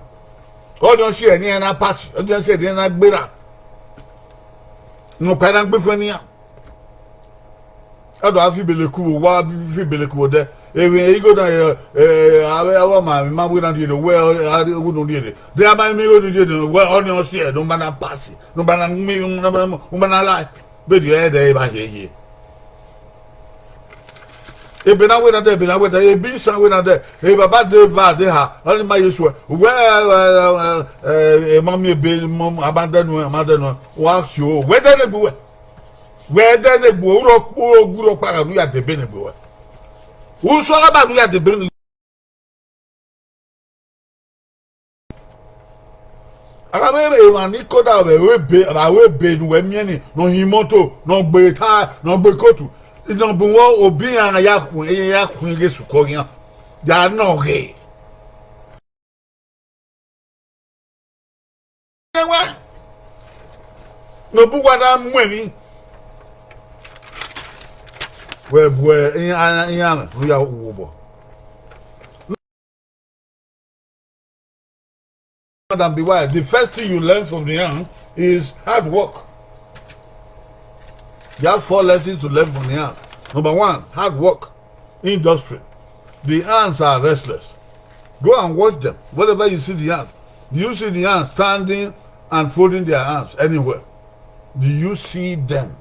Ọnii ọ si ẹre ne iran na pass, ọnii ọ si ẹre ne iran na gberra. Ne ukpa na gbe ifuẹn ne iran. A do a fi ibeleku vbe owa, fi ibeleku vbe odẹ. Emwi igho na, eh, eh, avbe, avbe ọmwa ma wẹ na rhie rre, wẹ, eh, a rhie igho ne u rhie rre. De a ma miẹn igho ne u rhie rre, wẹ ọnii ọ si ẹre ne u ma na pass, ne u ma na miẹn, ne u ma na, u ma na la. Vberriọ ẹdẹ evba hiehie. Ebe na wẹ na dẹ, ebe na wẹ dẹ, ebe isan wẹ na dẹ, e baba de eva de ha, ọnii ma ye suẹ. Wẹ, eh, eh, eh, eh, ma miẹn ebe, ma, a ma dẹ nuẹn, a ma dẹ nuẹn, wa si o, wẹ dẹ ne egbe uwẹ. Wẹ dẹ ne egbe uwẹ, u rhọ, u rhọ, u rhọ kpagha ne u ya debe ne egbe uwẹ. U sọrọ ba ne u ya debe ne. A gha vbe emwa ni koda vbe ru ebe, vbe ru ebe ne uwẹ miẹn ni, ne ọ hin imoto, ne ọ gbe ta, ne ọ gbe kotu, ne ọ bu wẹ obi iran ya khuẹn, ya khuẹn ghe sukọ khian, ya nọ ghe. Ẹwa, ne ọ bu uwa na mu emwi, Wẹ bu iran, iran mwẹ ne u ya wu obọ. Madam, be wise. The first thing you learn from the ant is hard work. There are four lessons to learn from the ant. Number one, hard work, industry. The ants are restless. Go and watch them. Wherever you see the ants, do you see the ants standing and folding their arms anywhere? Do you see them?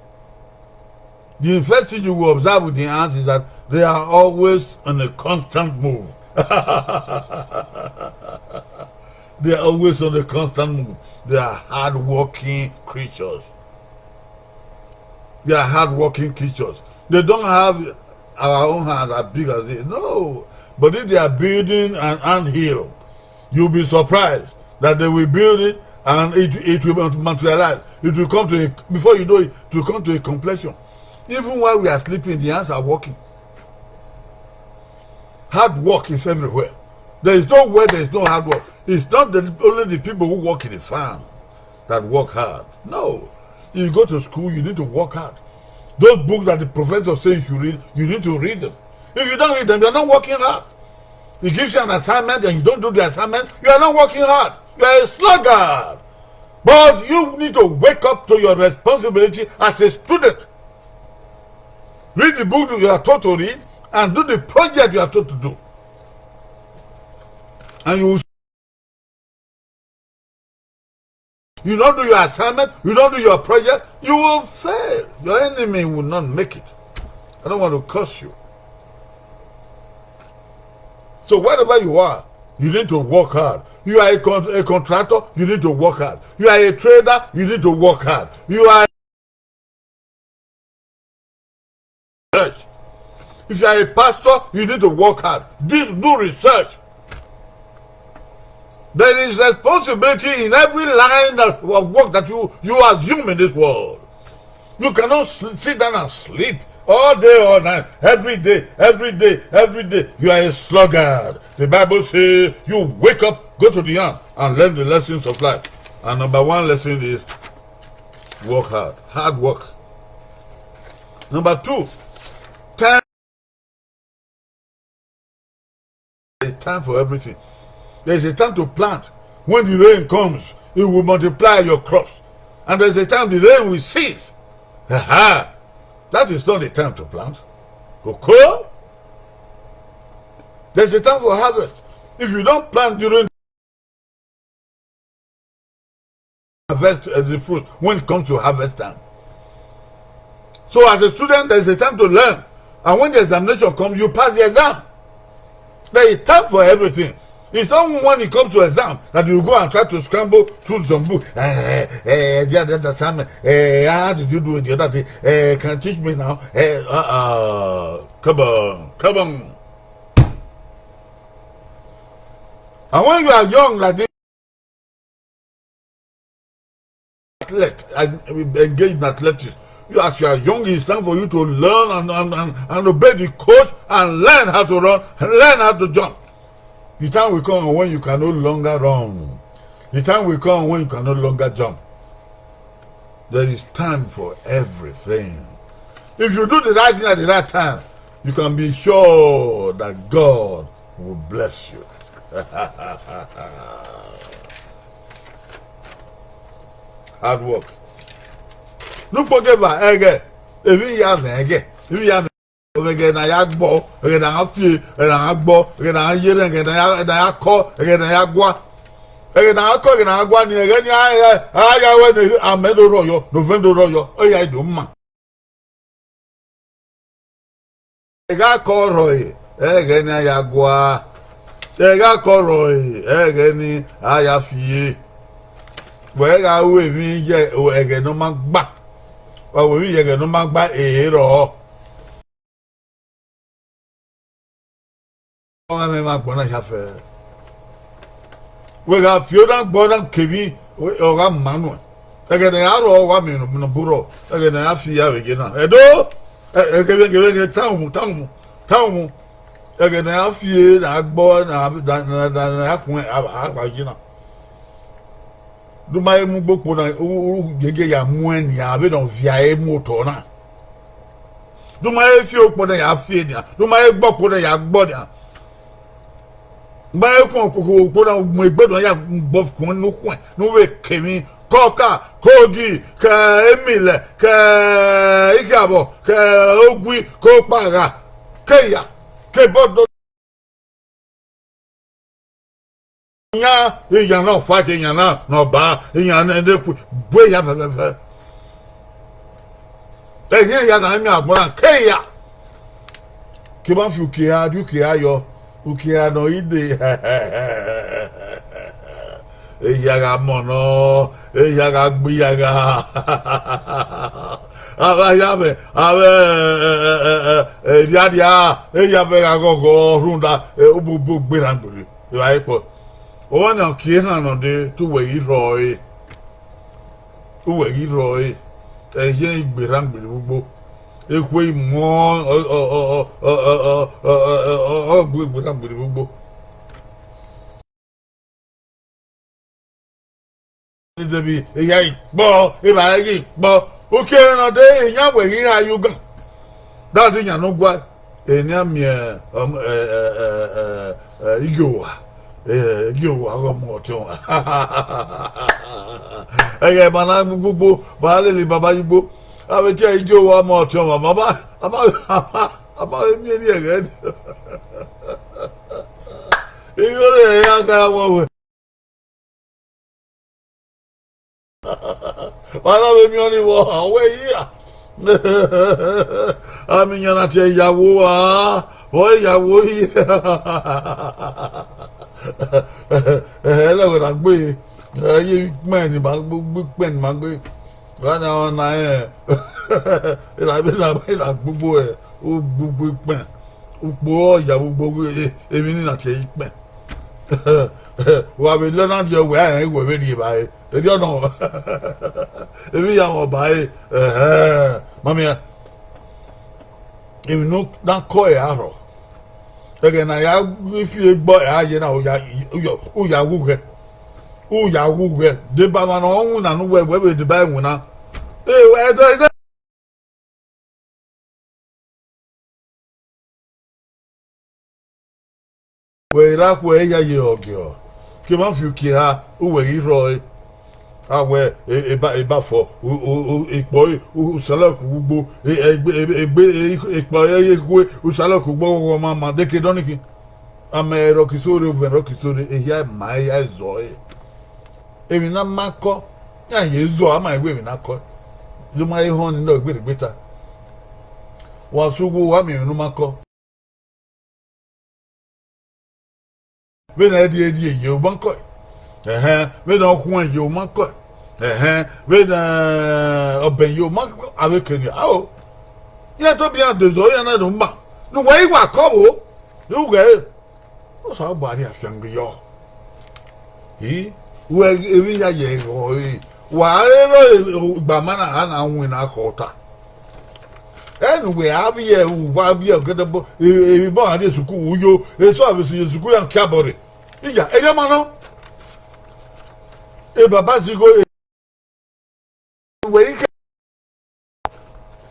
The first thing you will observe with the ants is that they are always on a constant move. They are always on a constant move. They are hardworking creatures. They are hardworking creatures. They don't have our own hands as big as this. No. But if they are building an ant hill, you'll be surprised that they will build it and it, it will materialize. It will come to a, before you know it, it will come to a completion. Even while we are sleeping, the ants are working. Hard work is everywhere. There is nowhere there is no hard work. It's not the, only the people who work in the farm that work hard. No. You go to school, you need to work hard. Those books that the professor says you should read, you need to read them. If you don't read them, you're not working hard. He gives you an assignment and you don't do the assignment, you are not working hard. You are a sluggard. But you need to wake up to your responsibility as a student. Read the book you are told to read and do the project you are told to do. And you, you don't do your assignment, you don't do your project, you will fail. Your enemy will not make it. I don't want to curse you. So wherever you are, you need to work hard. You are a, con- a contractor, you need to work hard. You are a trader, you need to work hard. You are research. If you are a pastor, you need to work hard. This, do research. There is responsibility in every line that, of work that you, you assume in this world. You cannot sl- sit down and sleep all day, all night, every day, every day, every day. You are a sluggard. The Bible says you wake up, go to the ant, and learn the lessons of life. And number one lesson is work hard. Hard work. Number two, time. There's time for everything. There's a time to plant. When the rain comes, it will multiply your crops. And there's a time the rain will cease. Aha! That is not the time to plant. Okay? There's a time for harvest. If you don't plant during harvest, uh, the fruit when it comes to harvest time. So as a student, there is a time to learn. And when the examination comes, you pass the exam. There is time for everything. It's not when it comes to exam that you go and try to scramble through some book. Eh, eh, the other assignment. Eh, how did you do it the other day? Eh, can you teach me now? Eh, uh, uh, come on, come on. And when you are young like this, athlete, and engage in athletics. You, as you are young, it's time for you to learn and, and, and, and obey the coach and learn how to run, learn how to jump. The time will come when you can no longer run. The time will come when you can no longer jump. There is time for everything. If you do the right thing at the right time, you can be sure that God will bless you. Hard work. Lukpogeva ẹghẹ, emwi ya mwẹ ẹghẹ, emwi ya mwẹ ẹghẹ ne a ya gbọ, ẹghẹ ne a ya fie, ẹghẹ ne a ya gbọ, ẹghẹ ne a ya ye erhẹn, ẹghẹ ne a ya, ne a ya kọ, ẹghẹ ne a ya gua. Ẹghẹ ne a ya kọ, ẹghẹ ne a ya gua ni, ẹghẹ ni a, a, a ya wẹ ne amẹ do rhọyọ, ne ovẹn do rhọyọ, ọ ya do ma. Ẹghẹ akọ rhọe, ẹghẹ ne a ya gua. Ẹghẹ akọ rhọe, ẹghẹ ni a ya fie. Wẹ gha ru emwi ye ẹghẹ ne ọ ma gba. Wa ru emwi ye ẹghẹ ne ọ ma gba, ere rrọọ. Ọ gha mwẹ emwa agbọn na hia fẹ. Wẹ gha fi ona agbọn na kevbe, ọ gha ma nuẹn. Ẹghẹ ne a ya rrọọ, ọ gha miẹn ne ọ bu rrọọ. Ẹghẹ ne a ya fi ya vbe ye na. Ẹdo, ẹ, ẹ, kevbe, kevbe, kevbe, ta umu, ta umu, ta umu. Ẹghẹ ne a ya fie, ne a gbọ, ne a, ne a, ne a, ne a ya khuẹn, a, a gba ye na. Do ma he mu gbe okpo na, u, u, u gege ya muẹn nian vbene ọ via ẹre mu otọ na. Do ma he fi okpọ na ya fi nian, do ma he gbe okpọ na ya gbe nian. Ma he khuan okhuo okpọ na mu egbe do ya gbe khuan ne u khuan ne u vbe ke emwi ke ọka, ke ogi, ke emilẹ, ke ikhiavbọ, ke ogui, ke okpagha, ke eya, ke ebọdọ. Iran, iran ne ọ fa ke iran na ne ọ ba, iran ne, ne ku, bu eya fẹfẹfẹ. Ẹghẹ iran ya na miẹn agbọn na ke eya. Ke ma fi uki eha, rhie uki eha yọ, uki eha ne ọ i de. Eya gha mọ nọ, eya gha gbe iya gha. Avbe aya mwẹ, avbe, eh, eh, eh, eh, eh, riaria, eya mwẹ gha ghọghọ rhunmwuda, eh, ubu, ubu gberra gbere, evbare kpọ. Ọmwa ne ọ kie ehan nọ dee, te uwẹ ghi rhọ ẹre. Uwẹ ghi rhọ ẹre, ẹyẹn i gberra gbere vbe ugbo. Ekhue i muọn, ọ, ọ, ọ gbe gberra gbere vbe ugbo. Debi eya i kpọ, evbare ghi kpọ. Uki eha nọ dee, iran wẹ ghi gha ye ugan. That's iyan ne ọ gua. Eni a miẹn, um, eh, eh, eh, eh, eh, Igie Owa. Eh, Igie Owa ọghe ọmọ ọtiọnmwa. Ẹghẹ ma na gbugbo, ma lele baba yi ugbo. Avbe tie Igie Owa ọmọ ọtiọnmwa, ma ma, a ma, a ma, a ma vbe miẹn eni ẹghẹ ni. Igho rẹ ya ka ya wọ wẹ. Wa na vbe miẹn ọnii vbọ, ọ wẹ hia. Ami yan na tie ya wo a, vbe ọ ya wo hia. Ẹlẹghẹ na gbe, ẹ ye ikpẹn ni ma gbe, ikpẹn ni ma gbe. Wa na ọ na ẹ, ila be na, ila gbogbo ẹ, u gbogbo ikpẹn, ukpo ọ ya gbogbo emwi ni na tie ikpẹn. Wa vbe lẹ na rriọ wẹ, a rẹn wẹ vbe rri evbare. Erriọ nọ, emwi ya mwẹ ọba ẹre, ẹhẹn, ma miẹn. Emwi ne u na kọ ẹre a rrọọ. Ẹghẹ ne a ya fi egbe ẹre a ye na, u ya, u ya, u ya wu ghẹ. U ya wu ghẹ. Deba emwa ne ọ winna ne uwẹ, wẹ vbe deba ẹre winna. Ẹ, wẹ, ẹdẹ, ẹdẹ. Wẹ i ra khuẹ iyayi ọgiọ, ke ma fi uki eha, uwẹ ghi rrọọ ẹre. A wẹ, e, eba, eba fọ, u, u, u, ekpọ ẹre, u, u salọ ku ugbo, e, egbe, egbe, egbe, e, ekpọ ẹre ye ekhue, u salọ ku ugbo, ọghọ ma ma, de ke dọnikhin. A ma ẹrọ ke so rre, ovẹn rọ ke so rre, ehia ma, ehia zọ ẹre. Emwi ne a ma kọ, iran ye zọ, a ma wẹ emwi ne a kọ. Zẹ ma he họn ni nọ egbe rhe gbe ta. Wa sẹ uwu, wa miẹn emwi ne u ma kọ. Vbene ẹdie rrie ye u ma kọ, ẹhẹn, vbene ọ khuẹn ye u ma kọ, ẹhẹn, vbene, eh, ọbẹn ye u ma kọ, avbe kene, ao. Iran tobọ iran dozọ, iran na do ma, ne uwẹ i wa kọ vbo, ne u ghẹ re. Osanobua rhie afiangbe yọ. I, wẹ emwi ya ye ẹghọ re, wa rero igbama na, a na winna khọ ọta. Ẹnu wẹ a vbiẹ, uwa vbiẹ, ọgẹdẹgbọ, emwi bọ a rrie sukuru yo, eso a vbe si ye sukuru ya kiabọ rre. Iya, erriọ ma nọ. E baba zigho, wẹ i khe.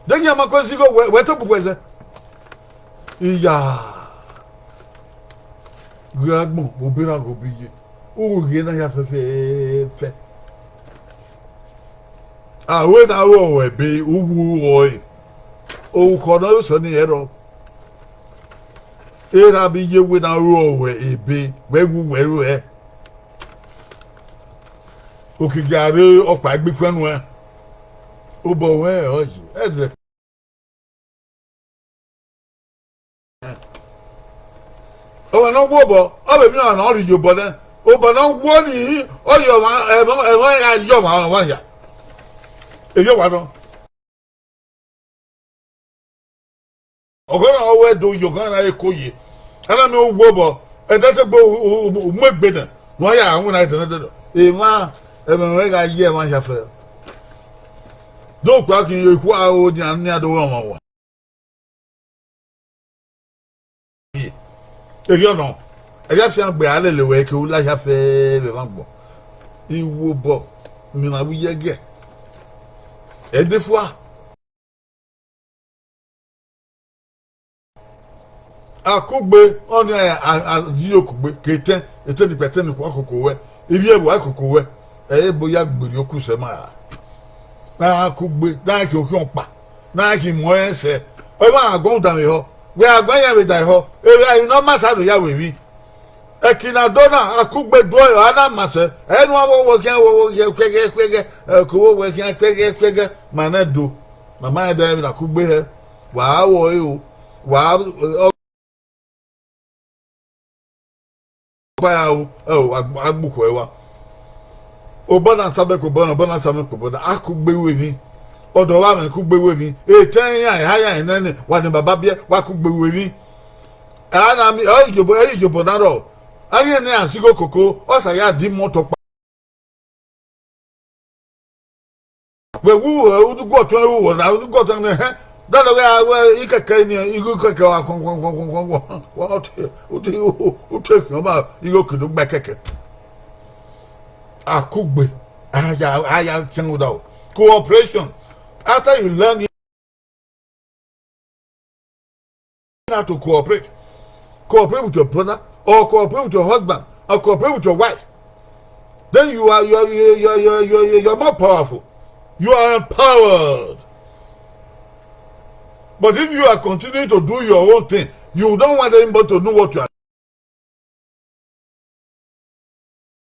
De iran ma kue zigho, wẹ, wẹ tobọ wẹ zẹ. Iya. Ghe agbọn, obọ erha ghe obọ iye. U ru ghe na hia fẹfẹfẹ. A wẹ na ru ọre ebe, u wu ọre. Orukhọ ne ọ sẹ ọnii ẹrọ. Erha vbe iye wẹ na ru ọre ebe, wẹ wu wẹ ruẹ. Okiekie a rre ọkpa egbe ifuẹn nuẹn. Obọ ruẹ ọ yi, ẹdẹ. Ọmwa ne ọ wu obọ, ọ vbe miẹn ọmwa ne ọ rhie ye obọ nẹ. Obọ ne ọ wu nii, ọ yọ ọmwa, ẹmwẹ, ẹmwẹ ya yọ ọmwa, ọmwa hia. Eyọ wa nọ. Ọghọ na ọ wẹ do ye ọghọ na eko ye. A na miẹn u wu obọ, ẹdẹ te gbe u, u, u, u mu egbe nẹ, ne uwa ya winna ẹdẹ nẹ dẹdẹ. Emwa, ẹmwẹ mwẹ gha ye ẹmwẹ hia fẹ. Do kpa khin ye ikhuo aro nian, nian do rọnmwẹ ọmwa. Erriọ nọ, ẹghẹ afiangbe a lele wẹ ke u la hia fẹ vbe ẹmwẹ agbọn. I wu obọ, emwi na vbe iye ẹgiẹ. Ẹdẹ fua. Akugbe, ọnii a, a, a, yi okugbe, ke etẹn, etẹn ni kpẹtẹ ni koko wẹ, ivbi ẹvbo a koko wẹ, ẹ i re ebo ya gberriọ oku sẹ ma ra. Na kugbe, na khin okhian ọkpa, na khin mu ẹre sẹ, ọ i ma gha guan udanmwehọ, wẹ a guan yan vbe da ehọ, erha emwi ne ọ ma sa do ya ru emwi. Ẹki na do na, akugbe do ẹre, ọ na ma sẹ, ẹ i nuẹn vbe owa khian, owa khian, kuẹghẹ, kuẹghẹ, ẹ, ke owa khian, kuẹghẹ, kuẹghẹ, ma nẹ do, ma ma rẹn da vbe na kugbe hẹ, wa ru ẹre o, wa, ọ, ọba ya o, ẹ o, a gbukhọ ẹre wa. Obọ na samẹ ke obọ na, obọ na samẹ ke obọ na, a kugbe ru emwi. Ọdọ vbe amwẹ kugbe ru emwi. Etẹn iran, eha iran nene, wa ne baba biẹ, wa kugbe ru emwi. A na mi, ọ i yobọ, ọ i yobọ na rrọọ. A ghi ne iran sigho koko, ọ sa ya di imọto kpa. Wẹ wu, ẹ, udugu ọtuẹn ru wọ na, udugu ọtuẹn nẹ, hẹ? Dọlọ ghe a wẹ ikẹkẹ ni, igho ikẹkẹ wa kọn, kọn, kọn, kọn, kọn, kọn, wa, u te, u te, u te khian ọba, igho ke do gba ikẹkẹ. Akugbe, a ya, a ya khian uda o. Cooperation. After you learn how to cooperate, cooperate with your brother, or cooperate with your husband, or cooperate with your wife, then you are, you are, you are, you are, you are, you are, you are more powerful. You are empowered. But if you are continuing to do your own thing, you don't want anybody to know what you are.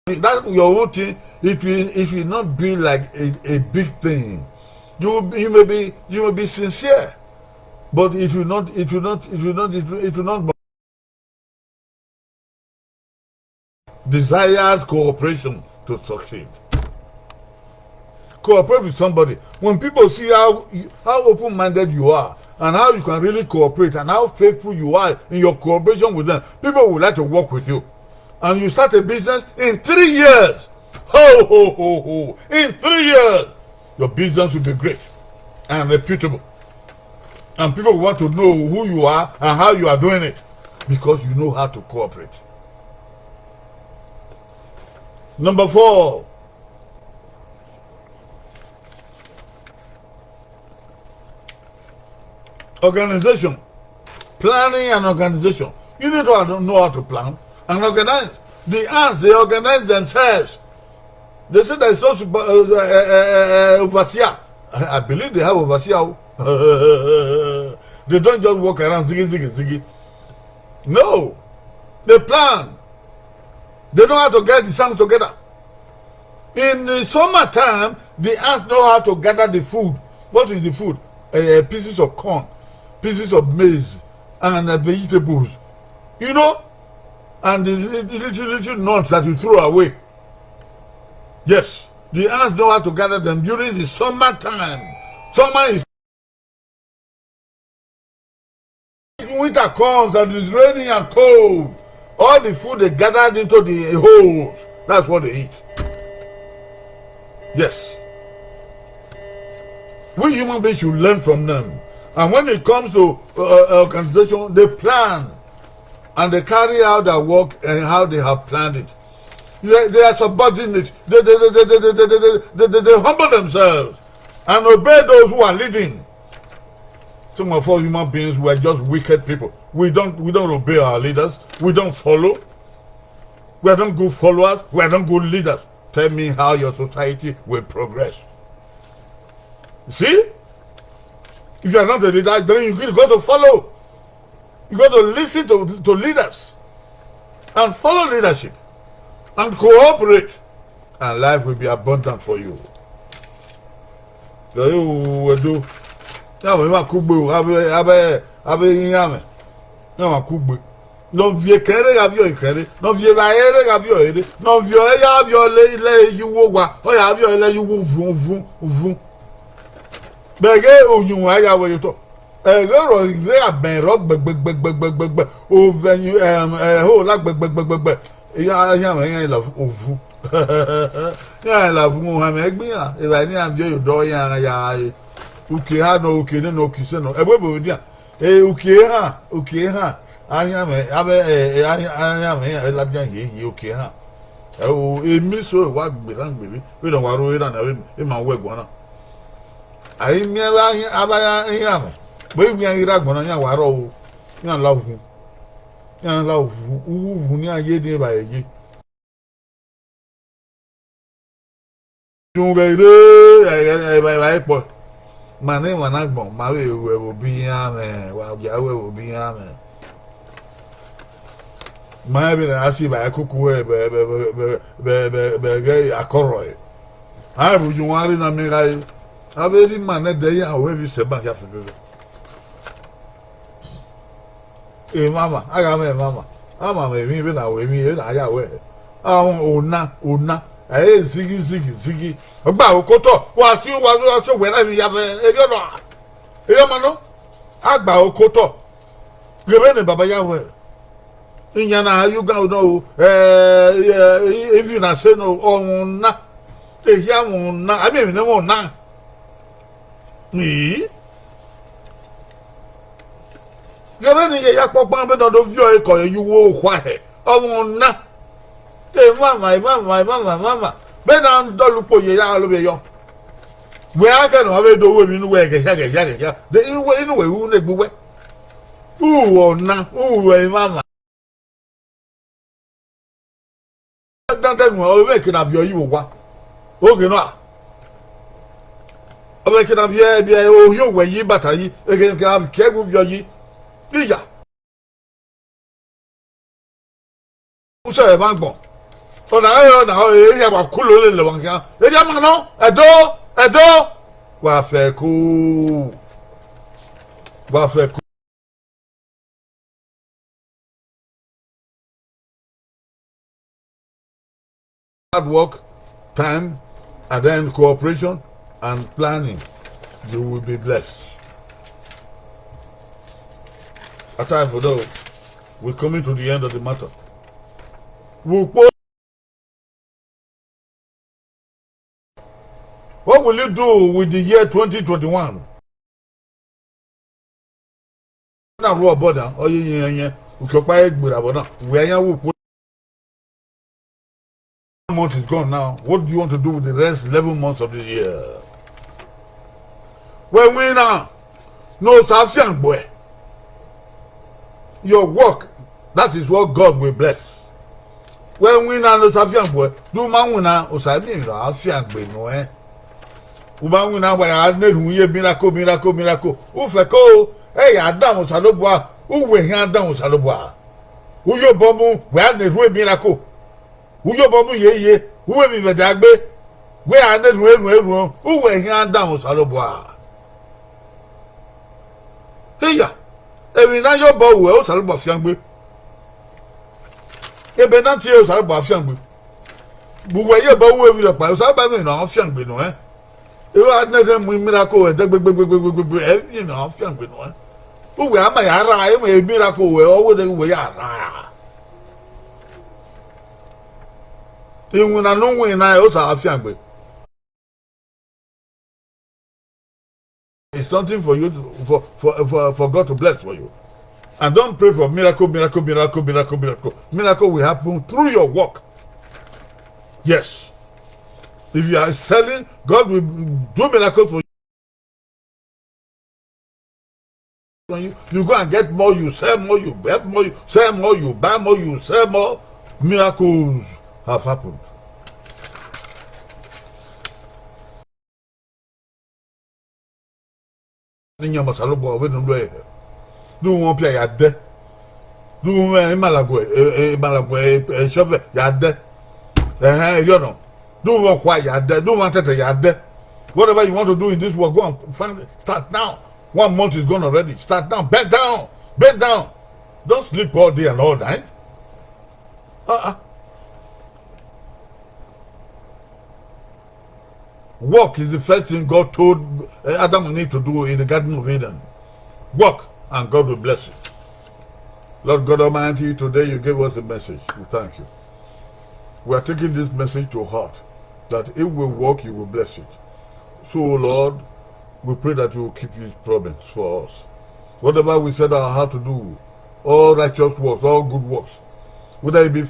That your own thing, it will, it will not be like a, a big thing. You will be, you may be, you may be sincere, but it will not, it will not, it will not, it will, it will not desires cooperation to succeed. Cooperate with somebody. When people see how, how open-minded you are and how you can really cooperate and how faithful you are in your cooperation with them, people would like to work with you. And you start a business in three years. Ho, ho, ho, ho. In three years, your business will be great and reputable. And people want to know who you are and how you are doing it because you know how to cooperate. Number four, organization. Planning and organization. You need to know how to plan and organize. The ants, they organize themselves. They say there is no super, uh, uh, uh, uh, overseer. I, I believe they have overseer o. They don't just walk around ziggy, ziggy, ziggy. No. They plan. They know how to get the sand together. In the summertime, the ants know how to gather the food. What is the food? Uh, pieces of corn, pieces of maize, and, uh, vegetables. You know? And the li-, the little, little nuts that you throw away. Yes, the ants know how to gather them during the summertime. Summer is, winter comes and it's raining and cold. All the food they gathered into the holes, that's what they eat. Yes. We human beings should learn from them. And when it comes to, uh, uh, organization, they plan and they carry out their work and how they have planned it. They, they are subordinate. They, they, they humble themselves and obey those who are leading. Some of us human beings, we are just wicked people. We don't, we don't obey our leaders. We don't follow. We are not good followers. We are not good leaders. Tell me how your society will progress. See? If you are not a leader, then you got to follow. You got to listen to, to leaders and follow leadership and cooperate, and life will be abundant for you. Ẹ o, Ẹdo, ya wẹ ma kugbe o, avbe, avbe, avbe iran mwẹ, ya ma kugbe. Ne ọ viọ ekẹn rre gha viọ ekẹn rre, ne ọ viọ evbare rre gha viọ ere, ne ọ viọ ẹre ya viọ lẹ, lẹ ye uwu owa, ọ ya viọ lẹ ye uwu uvun, uvun, uvun. Vbe ẹghẹ uyinmwẹ a ya wẹ ye otọ, ẹghẹ ọrọ rre abẹn rọ gbẹgbẹgbẹgbẹgbẹ, ovẹn, ẹho la gbẹgbẹgbẹgbẹgbẹ, iran mwẹ iran la ovun. Iran la ovun, ohanmwẹ gbe iran, evbare ne iran viọ ye odọ iran ya re. Uki eha nọ, uki nene, uki sẹ nọ, ẹvbo ebo vbe dian. E, uki ehan, uki ehan, ahianmwẹ, avbe, e, e, ahian-, ahianmwẹ iran ladian hiehie, uki ehan. Ẹ o, emiso wa gberran gberre, vbene wa ro erha na, vbe ima wẹ guan na. A i miẹn avbe ahian-, avbe ahianmwẹ, vbe iran ghi rre agbọn na, iran wa rrọọ o, iran la uvun. Iran la uwu, uwu ni iran ye ni evbare ye. Rhunmwuda ire, ẹ, ẹ, ẹ, ẹ, ẹ, ẹ, kpọ. Ma ne emwa na agbọn, ma vbe ru ẹvbo obọ iran mwẹ, wa gia ru ẹvbo obọ iran mwẹ. Ma rẹn vbene a si vba ẹkoko hẹ vbe, vbe, vbe, vbe, vbe, vbe ẹghẹ akọrhọ ẹre. A rhie uyi wan rre na miẹn gha re. A vbe rhie ima nẹdẹ ya, ẹ vbe sẹ ban hia fẹfẹfẹ. Emwamwa, a gha mwẹ emwamwa, a ma mwẹ emwi vbene a ru emwi, vbene a ya ruẹ hẹ. A wọn ona, ona, ẹ i re zighi, zighi, zighi. Ọ gba okotọ, wa si, wa si, wa si owẹ na emwi ya vbe erriọ nọ, erriọ ma nọ, a gba okotọ. Ghe vbene baba ya ruẹ, iyan na ya ugan nọ o, ẹ, ẹ, ivi na se nọ, ọmwa ona, ehia ọmwa ona, a miẹn emwi ne ẹmwẹ ona. Ii. Ghe vbene iye ya kpọkpan vbene ọ do viọ ekọ ye uwu okhua hẹ, ọmwa na. Emwamwa, emwamwa, emwamwa, emwamwa. Vbene a dọlọ ukpo ye ya lo vbe yọ. Wẹ a khẹ ne ọ vbe do ru emwi ne uwẹ ghẹghia, ghẹghia, ghẹghia. De inu wẹ, inu wẹ ru ne egbe uwẹ. Uwẹ ọna, uwẹ emwamwa. Dandan nuẹn, ọ vbe ke na viọ yi vbe owa. Oghẹ nọ a. Ọ vbe ke na viọ, viọ ohiẹn owẹ yi, bata yi, ekhẹ ne ke na ke ẹwu viọ yi. Iya. Usẹ ẹmwẹ agbọn. Ọna ẹ, ọna ẹ, eya wa kulo lele ọmwa khian. Erriọ ma nọ, ẹdo, ẹdo. Wa fẹko. Wa fẹko. Hard work, time, and then cooperation and planning, you will be blessed. Ata for though, we're coming to the end of the matter. We'll po-, what will you do with the year twenty twenty-one? Na ru ọbọ na, ọ ye yẹn yẹn, ukiọkpa egbe ra vbọ na, wẹ a yan vbe ukpo. One month is gone now. What do you want to do with the rest eleven months of the year? Wẹ winna, ne Osa fiangbe uẹ. Your work, that is what God will bless. Wẹ winna ne Osa fiangbe uẹ, de u ma winna, Osa miẹn emwi ne ọ gha fiangbe nuẹn. U ma winna, wa ya na erhunmwu ye miracle, miracle, miracle. U fẹko, ẹ ya danmwẹ Osanobua, uwẹ khian danmwẹ Osanobua. U ye obọ mu, wẹ a na erhunmwu miracle. U ye obọ mu ye ye, u ru emwi vbe ẹdẹ gbe, wẹ a na erhunmwu, erhunmwu, erhunmwu, uwẹ khian danmwẹ Osanobua. Iya, emwi ne a ye obọ ruẹ, Osanobua fiangbe. Ebe na tie Osanobua fiangbe. Vbe uwẹ ye obọ ru emwi rhọkpa, Osanobua emwi ne ọ fiangbe nuẹn. Eva nẹrhẹ mu miracle ẹdẹ gbegbegbegbegbegbe, ẹ emwi ne ọ fiangbe nuẹn. Uwẹ a ma ya rra, emwi miracle ruẹ, ọ wẹ ne uwẹ ya rra. Iwinna ne u winna, Osa fiangbe. It's something for you to, for, for, for, for God to bless for you. And don't pray for miracle, miracle, miracle, miracle, miracle. Miracle will happen through your work. Yes. If you are selling, God will do miracles for you. You go and get more, you sell more, you get more, you sell more, you buy more, you sell more. Miracles have happened. Ne yan Osanobua vbene u ru ẹre, de u mwẹ ọpia ya dẹ, de u mwẹ imalaguẹ, e, e, imalaguẹ, e, e, shọvẹ ya dẹ, ẹhẹn, erriọ nọ, de u mwẹ ọkhua ya dẹ, de u mwẹ atẹtẹ ya dẹ. Whatever you want to do in this world, go and find it. Start now. One month is gone already. Start now. Bend down. Bend down. Don't sleep all day and all night. Uh-uh. Work is the first thing God told, uh, Adam and Eve to do in the Garden of Eden. Work, and God will bless you. Lord God Almighty, today you gave us a message. We thank you. We are taking this message to heart, that if we work, you will bless it. So, Lord, we pray that you will keep this promise for us. Whatever we set our heart to do, all righteous works, all good works, whether it be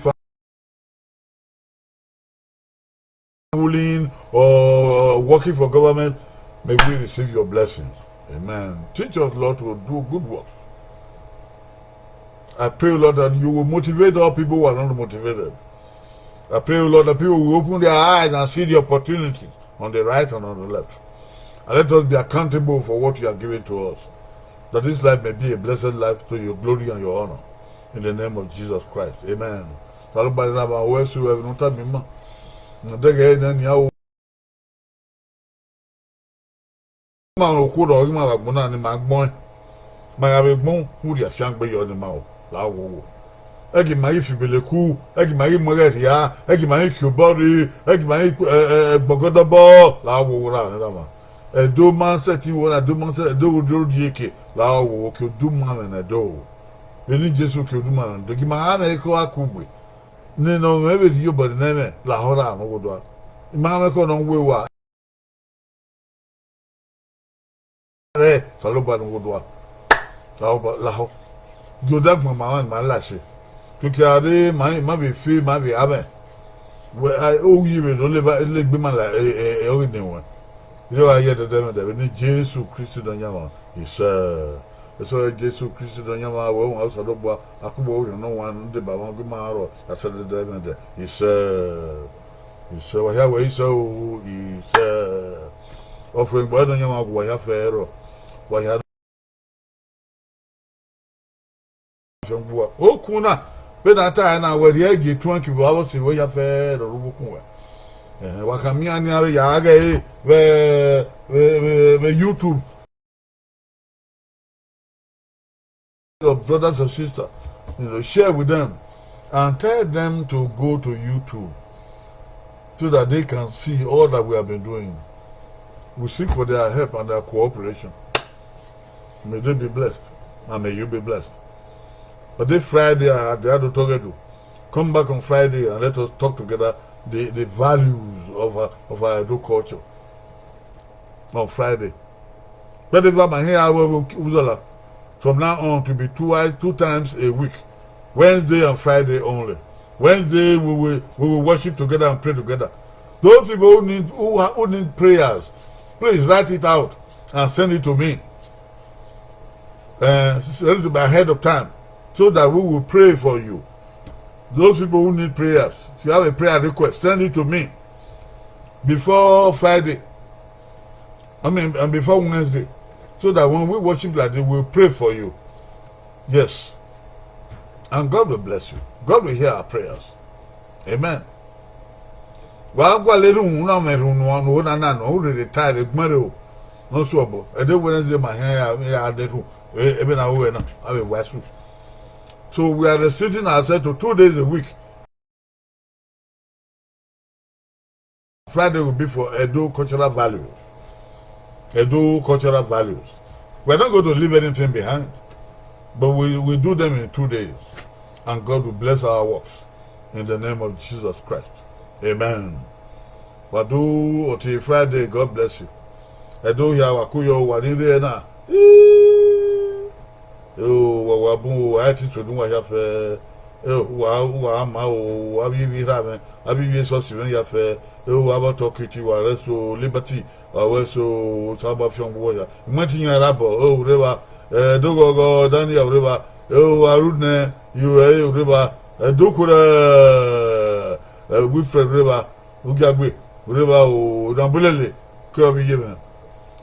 ruling or working for government, may we receive your blessings. Amen. Teach us, Lord, to do good works. I pray, Lord, that you will motivate all people who are not motivated. I pray, Lord, that people will open their eyes and see the opportunities on the right and on the left. And let us be accountable for what you are giving to us, that this life may be a blessed life to your glory and your honor. In the name of Jesus Christ. Amen. Osanobua ne erha mwẹ, wẹ su ẹmwẹ ne u tama ima. Deghẹ ne nian o. Ma okhuo rọ ghi ma vbe agbọn na ne ima gbẹn. Ma gha vbe gbẹn, u rhie afiangbe yọ ne ima o, la wowo. Ẹgi ma ghi fi ibeleku, ẹgi ma ghi mu ẹghẹ rhia, ẹgi ma ghi khiobọ rre, ẹgi ma ghi, ẹ, ẹ, ẹ, gbọgọdọbọ, la wowo ra ne erha mwẹ. Ẹdo ma sẹtin wo na, Ẹdo ma sẹ, Ẹdo wo do rhie eke, la wowo, ke oduma mwẹ ne Ẹdo o. Vbene Jesu ke oduma mwẹ ne Ẹdo, gi ma gha mwẹ ekhọe akugbe. Nene ọ mwẹ vbe rhie obọ ne ẹmwẹ lahọ ra ne ughodua. I ma mwẹ ekhọe ne ọ wẹ wa. Rẹ Osanobua ne ughodua. Lahọ, lahọ. Gie odẹ gbọn ma mwẹ, ma lashe. Keke a rre, ma, ma vbe fe, ma vbe amwẹ. Wẹ, a, ovbi vbe ne ọ leva, legbe ma la, ẹ, ẹ, ẹ, ọ ghi ne wẹ. Ire wa ye ẹdẹdẹmwẹdẹ vbene Jesu Kristi Nọyaẹnmwa, isẹ. Eso ẹre Jesu Kristi Nọyaẹnmwa, wẹ wan Osanobua, akugbe Orhiọn Ne Ọ Wan ne deba mwẹ, gu ima rrọọ, a sẹ ẹdẹdẹmwẹdẹ, isẹ. Isẹ, wa hia wẹ isẹ o, isẹ. Ọfumwegbe Nọyaẹnmwa gu uwa hia fẹẹrọ. Wa hia fiangbe uwa. Okun na, vbene a ta ẹre na, wẹ rhie gie tuẹn kevbe avbe ọse ruẹ hia fẹẹrọ rre uwu ukun ruẹ. Ẹhẹn, wa khama iran nian vbe ya gha ghe vbe, vbe, vbe, vbe YouTube. Your brothers and sisters, you know, share with them and tell them to go to YouTube so that they can see all that we have been doing. We seek for their help and their cooperation. May they be blessed and may you be blessed. But this Friday, I, I, I don't talk to. Come back on Friday and let us talk together the, the values of our, of our Edo culture. On Friday. But if I'm here, I will, will, will, from now on to be two, two times a week, Wednesday and Friday only. Wednesday, we will, we will worship together and pray together. Those people who need, who, ha- who need prayers, please write it out and send it to me. Uh, send it to me ahead of time so that we will pray for you. Those people who need prayers, if you have a prayer request, send it to me before Friday. I mean, and before Wednesday, so that when we worship like this, we'll pray for you. Yes. And God will bless you. God will hear our prayers. Amen. Wa gualọ erhunmwu na, mwẹ erhunmwu ne u na na nọ, u rherhe ta ẹre gbẹn rre o. Ne ọ suẹbọ, ẹdẹ Wednesday ma hẹn ya, ya de erhunmwu, e- ebe na ru ẹre na, a vbe wẹ su. So we are restricting ourselves to two days a week. Friday will be for Edo cultural values. Edo cultural values. We're not going to leave anything behind, but we will do them in two days, and God will bless our works in the name of Jesus Christ. Amen. Wa do until Friday, God bless you. Edo hia wa ku yọ, wa ni rre na. Eo, wa, wa bun o, a i ti so ne uwa hia fẹ. Eo, wa, wa ma o, wa vbe ivbi erha mwẹ, a vbe ivbi esọsi mwẹ hia fẹ. Eo, wa vbe ọtọ kiti, wa rre so Liberty, wa wẹ so Osanobua fiangbe uwa hia. Imẹ ti yan ra bọ, eo, rre evba, eh, Doghọghọ Daniel rre evba, eo, Arunẹ, Iyore rre evba, eh, Dokure, eh, Wilfred rre evba, Ugiagbe rre evba o, Rambulele, ke ọ vbe iye mwẹ.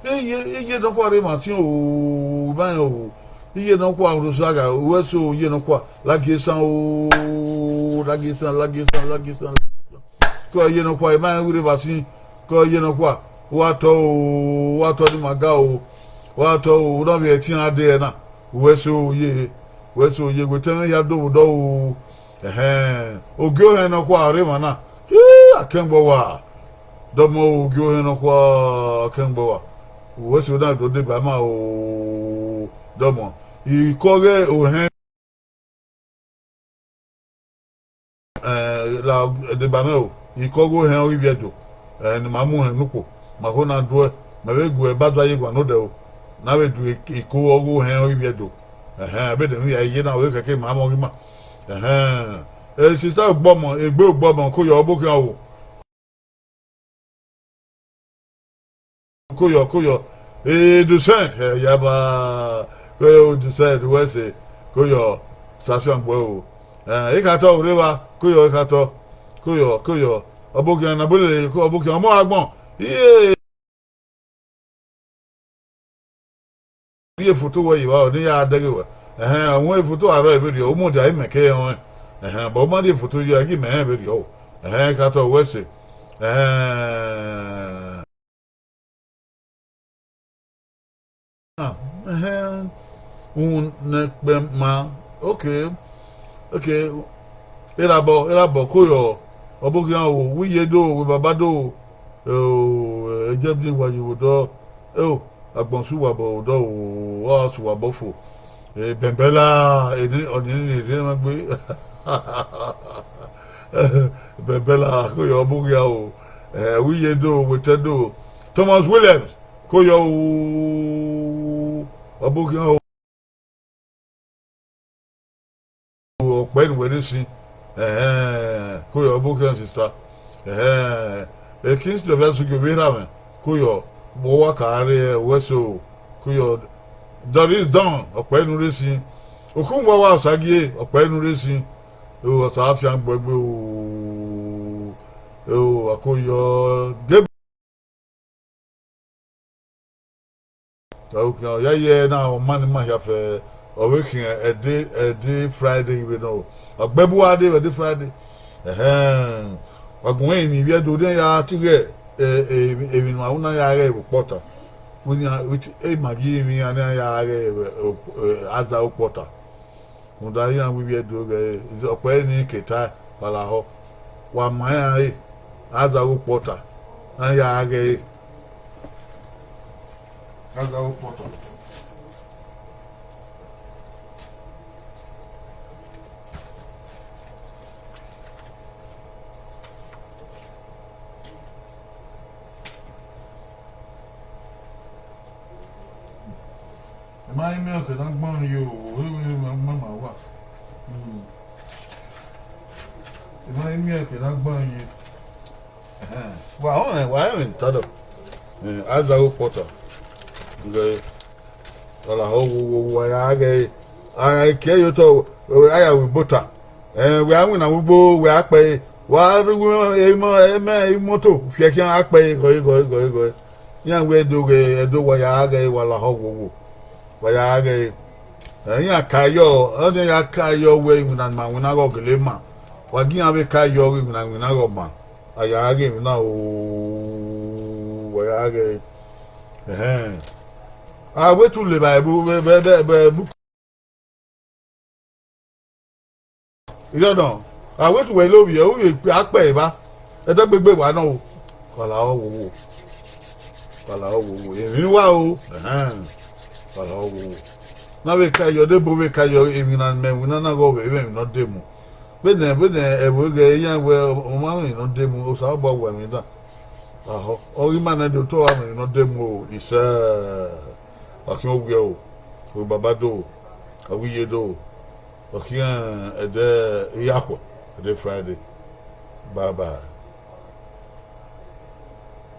Iye, iye nọkhua rre emwa fian o, ima rẹn o. Iye nọkhua Osaga, wẹ so iye nọkhua, Lagiesan o, Lagiesan, Lagiesan, Lagiesan, Lagiesan. Ke iye nọkhua, ima rẹn wẹ rre evba sin, ke iye nọkhua, wa tọ o, wa tọ ni ma ga o, wa tọ o, ne ọ vbe ẹtin a de ẹre na. Wẹ so ye, wẹ so ye, wẹ te mwẹ hia do vbe odọ o. Ẹhẹn, ogie ohẹn nọkhua rre emwa na. Hii, akẹngbọ wa. Dọmọ, ogie ohẹn nọkhua, akẹngbọ wa. Wẹ so na do deba ima o. Dọmọ, ikọghe ohẹn, eh, la deba mwẹ o, ikọghe ohẹn ọghe ivbi Ẹdo, eh, ne ima mu hẹn ne ukpo, ma ho na duẹ, mẹ vbe gu ẹre ba do ye guan nodẹ o, ne a vbe du iko ọghe ohẹn ọghe ivbi Ẹdo. Ẹhẹn, ẹbe de mwẹ hia ye na, wẹ kẹkẹ ima mọ ghi ma. Ẹhẹn, e sista Ogbọmọ, egbe Ogbọmọ, ko yọ ọbo khian o. Koyọ, koyọ. Eh, Descent, eh, yaba. Koyọ, Descent, wẹ sẹ. Koyọ. Safian gbe o. Eh, Ikhatọ, u rre evba, koyọ Ikhatọ, koyọ, koyọ. Ọbokhian na bolele, ko Ọbokhian ọmọ agbọn. Iye. Rhie foto wẹ ye evba, ọ ne ya dẹghe wẹ. Ẹhẹn, ọ wọn foto arọ vberriọ, u mudia imẹ ke rẹn. Ẹhẹn, but u ma rhie foto ye, ẹghe imẹ rẹn vberriọ o. Ẹhẹn, Ikhatọ wẹ ẹse. Ẹhẹn. Ah, ẹhẹn, uhunmwu ne ẹkpẹn ma, okay, okay, erabọ, erabọ, koyọ, Ọbokhian o, wẹ iye do, wẹ baba do, o, ẹjẹ bi wa ye vbe odọ, o, agbọn su wa bọ odọ o, ọ su wa bọ fo, e, Bẹnbẹla, eni, ọni ni rre mwẹ gbe, Bẹnbẹla, koyọ, Ọbokhian o, ẹ, wẹ iye do, wẹ etẹn do, Thomas Williams, koyọ o, Ọbokhian o. Ọkpẹ ne uwẹ rre sin, ẹhẹn, koyọ Ọbokhian sister, ẹhẹn, Kingsley Ọvẹsugi vbe erha mwẹ, koyọ, vbe uwa ka rre uwẹ so, koyọ, Doris Don, ọkpẹ ne u rre sin, Okhunwa wa Osagie, ọkpẹ ne u rre sin, o, Ọsafian gbe egbe o, o, akoyọ, Gabriel. Okhian, ọ ya ye na, ọ ma ni ma hia fẹ, ọ vbe khian ẹdẹ, ẹdẹ Friday vbe nọ, ọ gbe bu uwa dee vbe ẹdẹ Friday. Ẹhẹn, wa gu mwẹ emwi ivbi Ẹdo ne ya tighe, e, e, emwi ne a ru na ya ghẹ vbe ukpọta. Wẹ nian, with emagi emwi iran ne iran ya ghẹ vbe, e, aza ukpọta. Rhunmwuda iran wẹ ivbi Ẹdo ghẹ, ọkpẹ ni ke ta, wa lahọ. Wa ma iran re, aza ukpọta, iran ya ghẹ re. Aza ukpọta. Ẹ ma i miẹn ọke ne a gbẹn ọẹn ye o, ẹ ma ma wa. Hmm. Ẹ ma i miẹn ọke ne a gbẹn ọẹn ye. Ẹhẹn. Wa họn, wa rẹn emwi ne I ta dọ. Eh, aza ukpọta. Ghẹ, ọ lahọ wo, wo, wo, a ya ghẹ, a gha ke ye otọ, a ya ru ibota. Eh, wẹ a winna vbe ugbo, wẹ a kpẹre. Wa rre emọ, emọ, imoto, fiẹkhian a kpẹre, gọe, gọe, gọe, gọe. Iran wẹ Ẹdo ghẹ, Ẹdo wa ya ghẹ, wa lahọ wo, wo. Wa ya ghẹ. Eh, iran ka yọ, ọnii ya ka yọ wẹ iwinna ne ima winna ghe ọ gele ma. Wa gi iran vbe ka yọ ghe iwinna, iwinna ghe ọ ma. A ya ghe emwi na o, wa ya ghẹ. Ẹhẹn. A wẹ te u le vbe ẹbu, vbe, vbe, vbe, vbe ẹbu. Irẹn nọ, a wẹ te uwẹ le ovbi ẹre, u vbe kpe akpẹ evba, ẹdẹgbegbe wa nọ o. Wa lahọ wo wo. Wa lahọ wo wo. Emwi wa o. Ẹhẹn. Wa lahọ wo wo. Na vbe ka yọ, debo vbe ka yọ, emwi na mẹ winna na ghe ọ vbe emwi ne ọ de mu. Vbene, vbene ẹvbo ghẹ iran wẹ, ọ ma mwẹ emwi ne ọ de mu, Osanobua wẹ emwi na. Ahọ, ọ ghi ma nẹ de otọ, ọ gha mwẹ emwi ne ọ de mu o, isẹ, ọ khian owiẹ o, o baba do o, ọ ghi ye do o, ọ khian ẹdẹ iyakhuẹ, ẹdẹ Friday. Bye bye.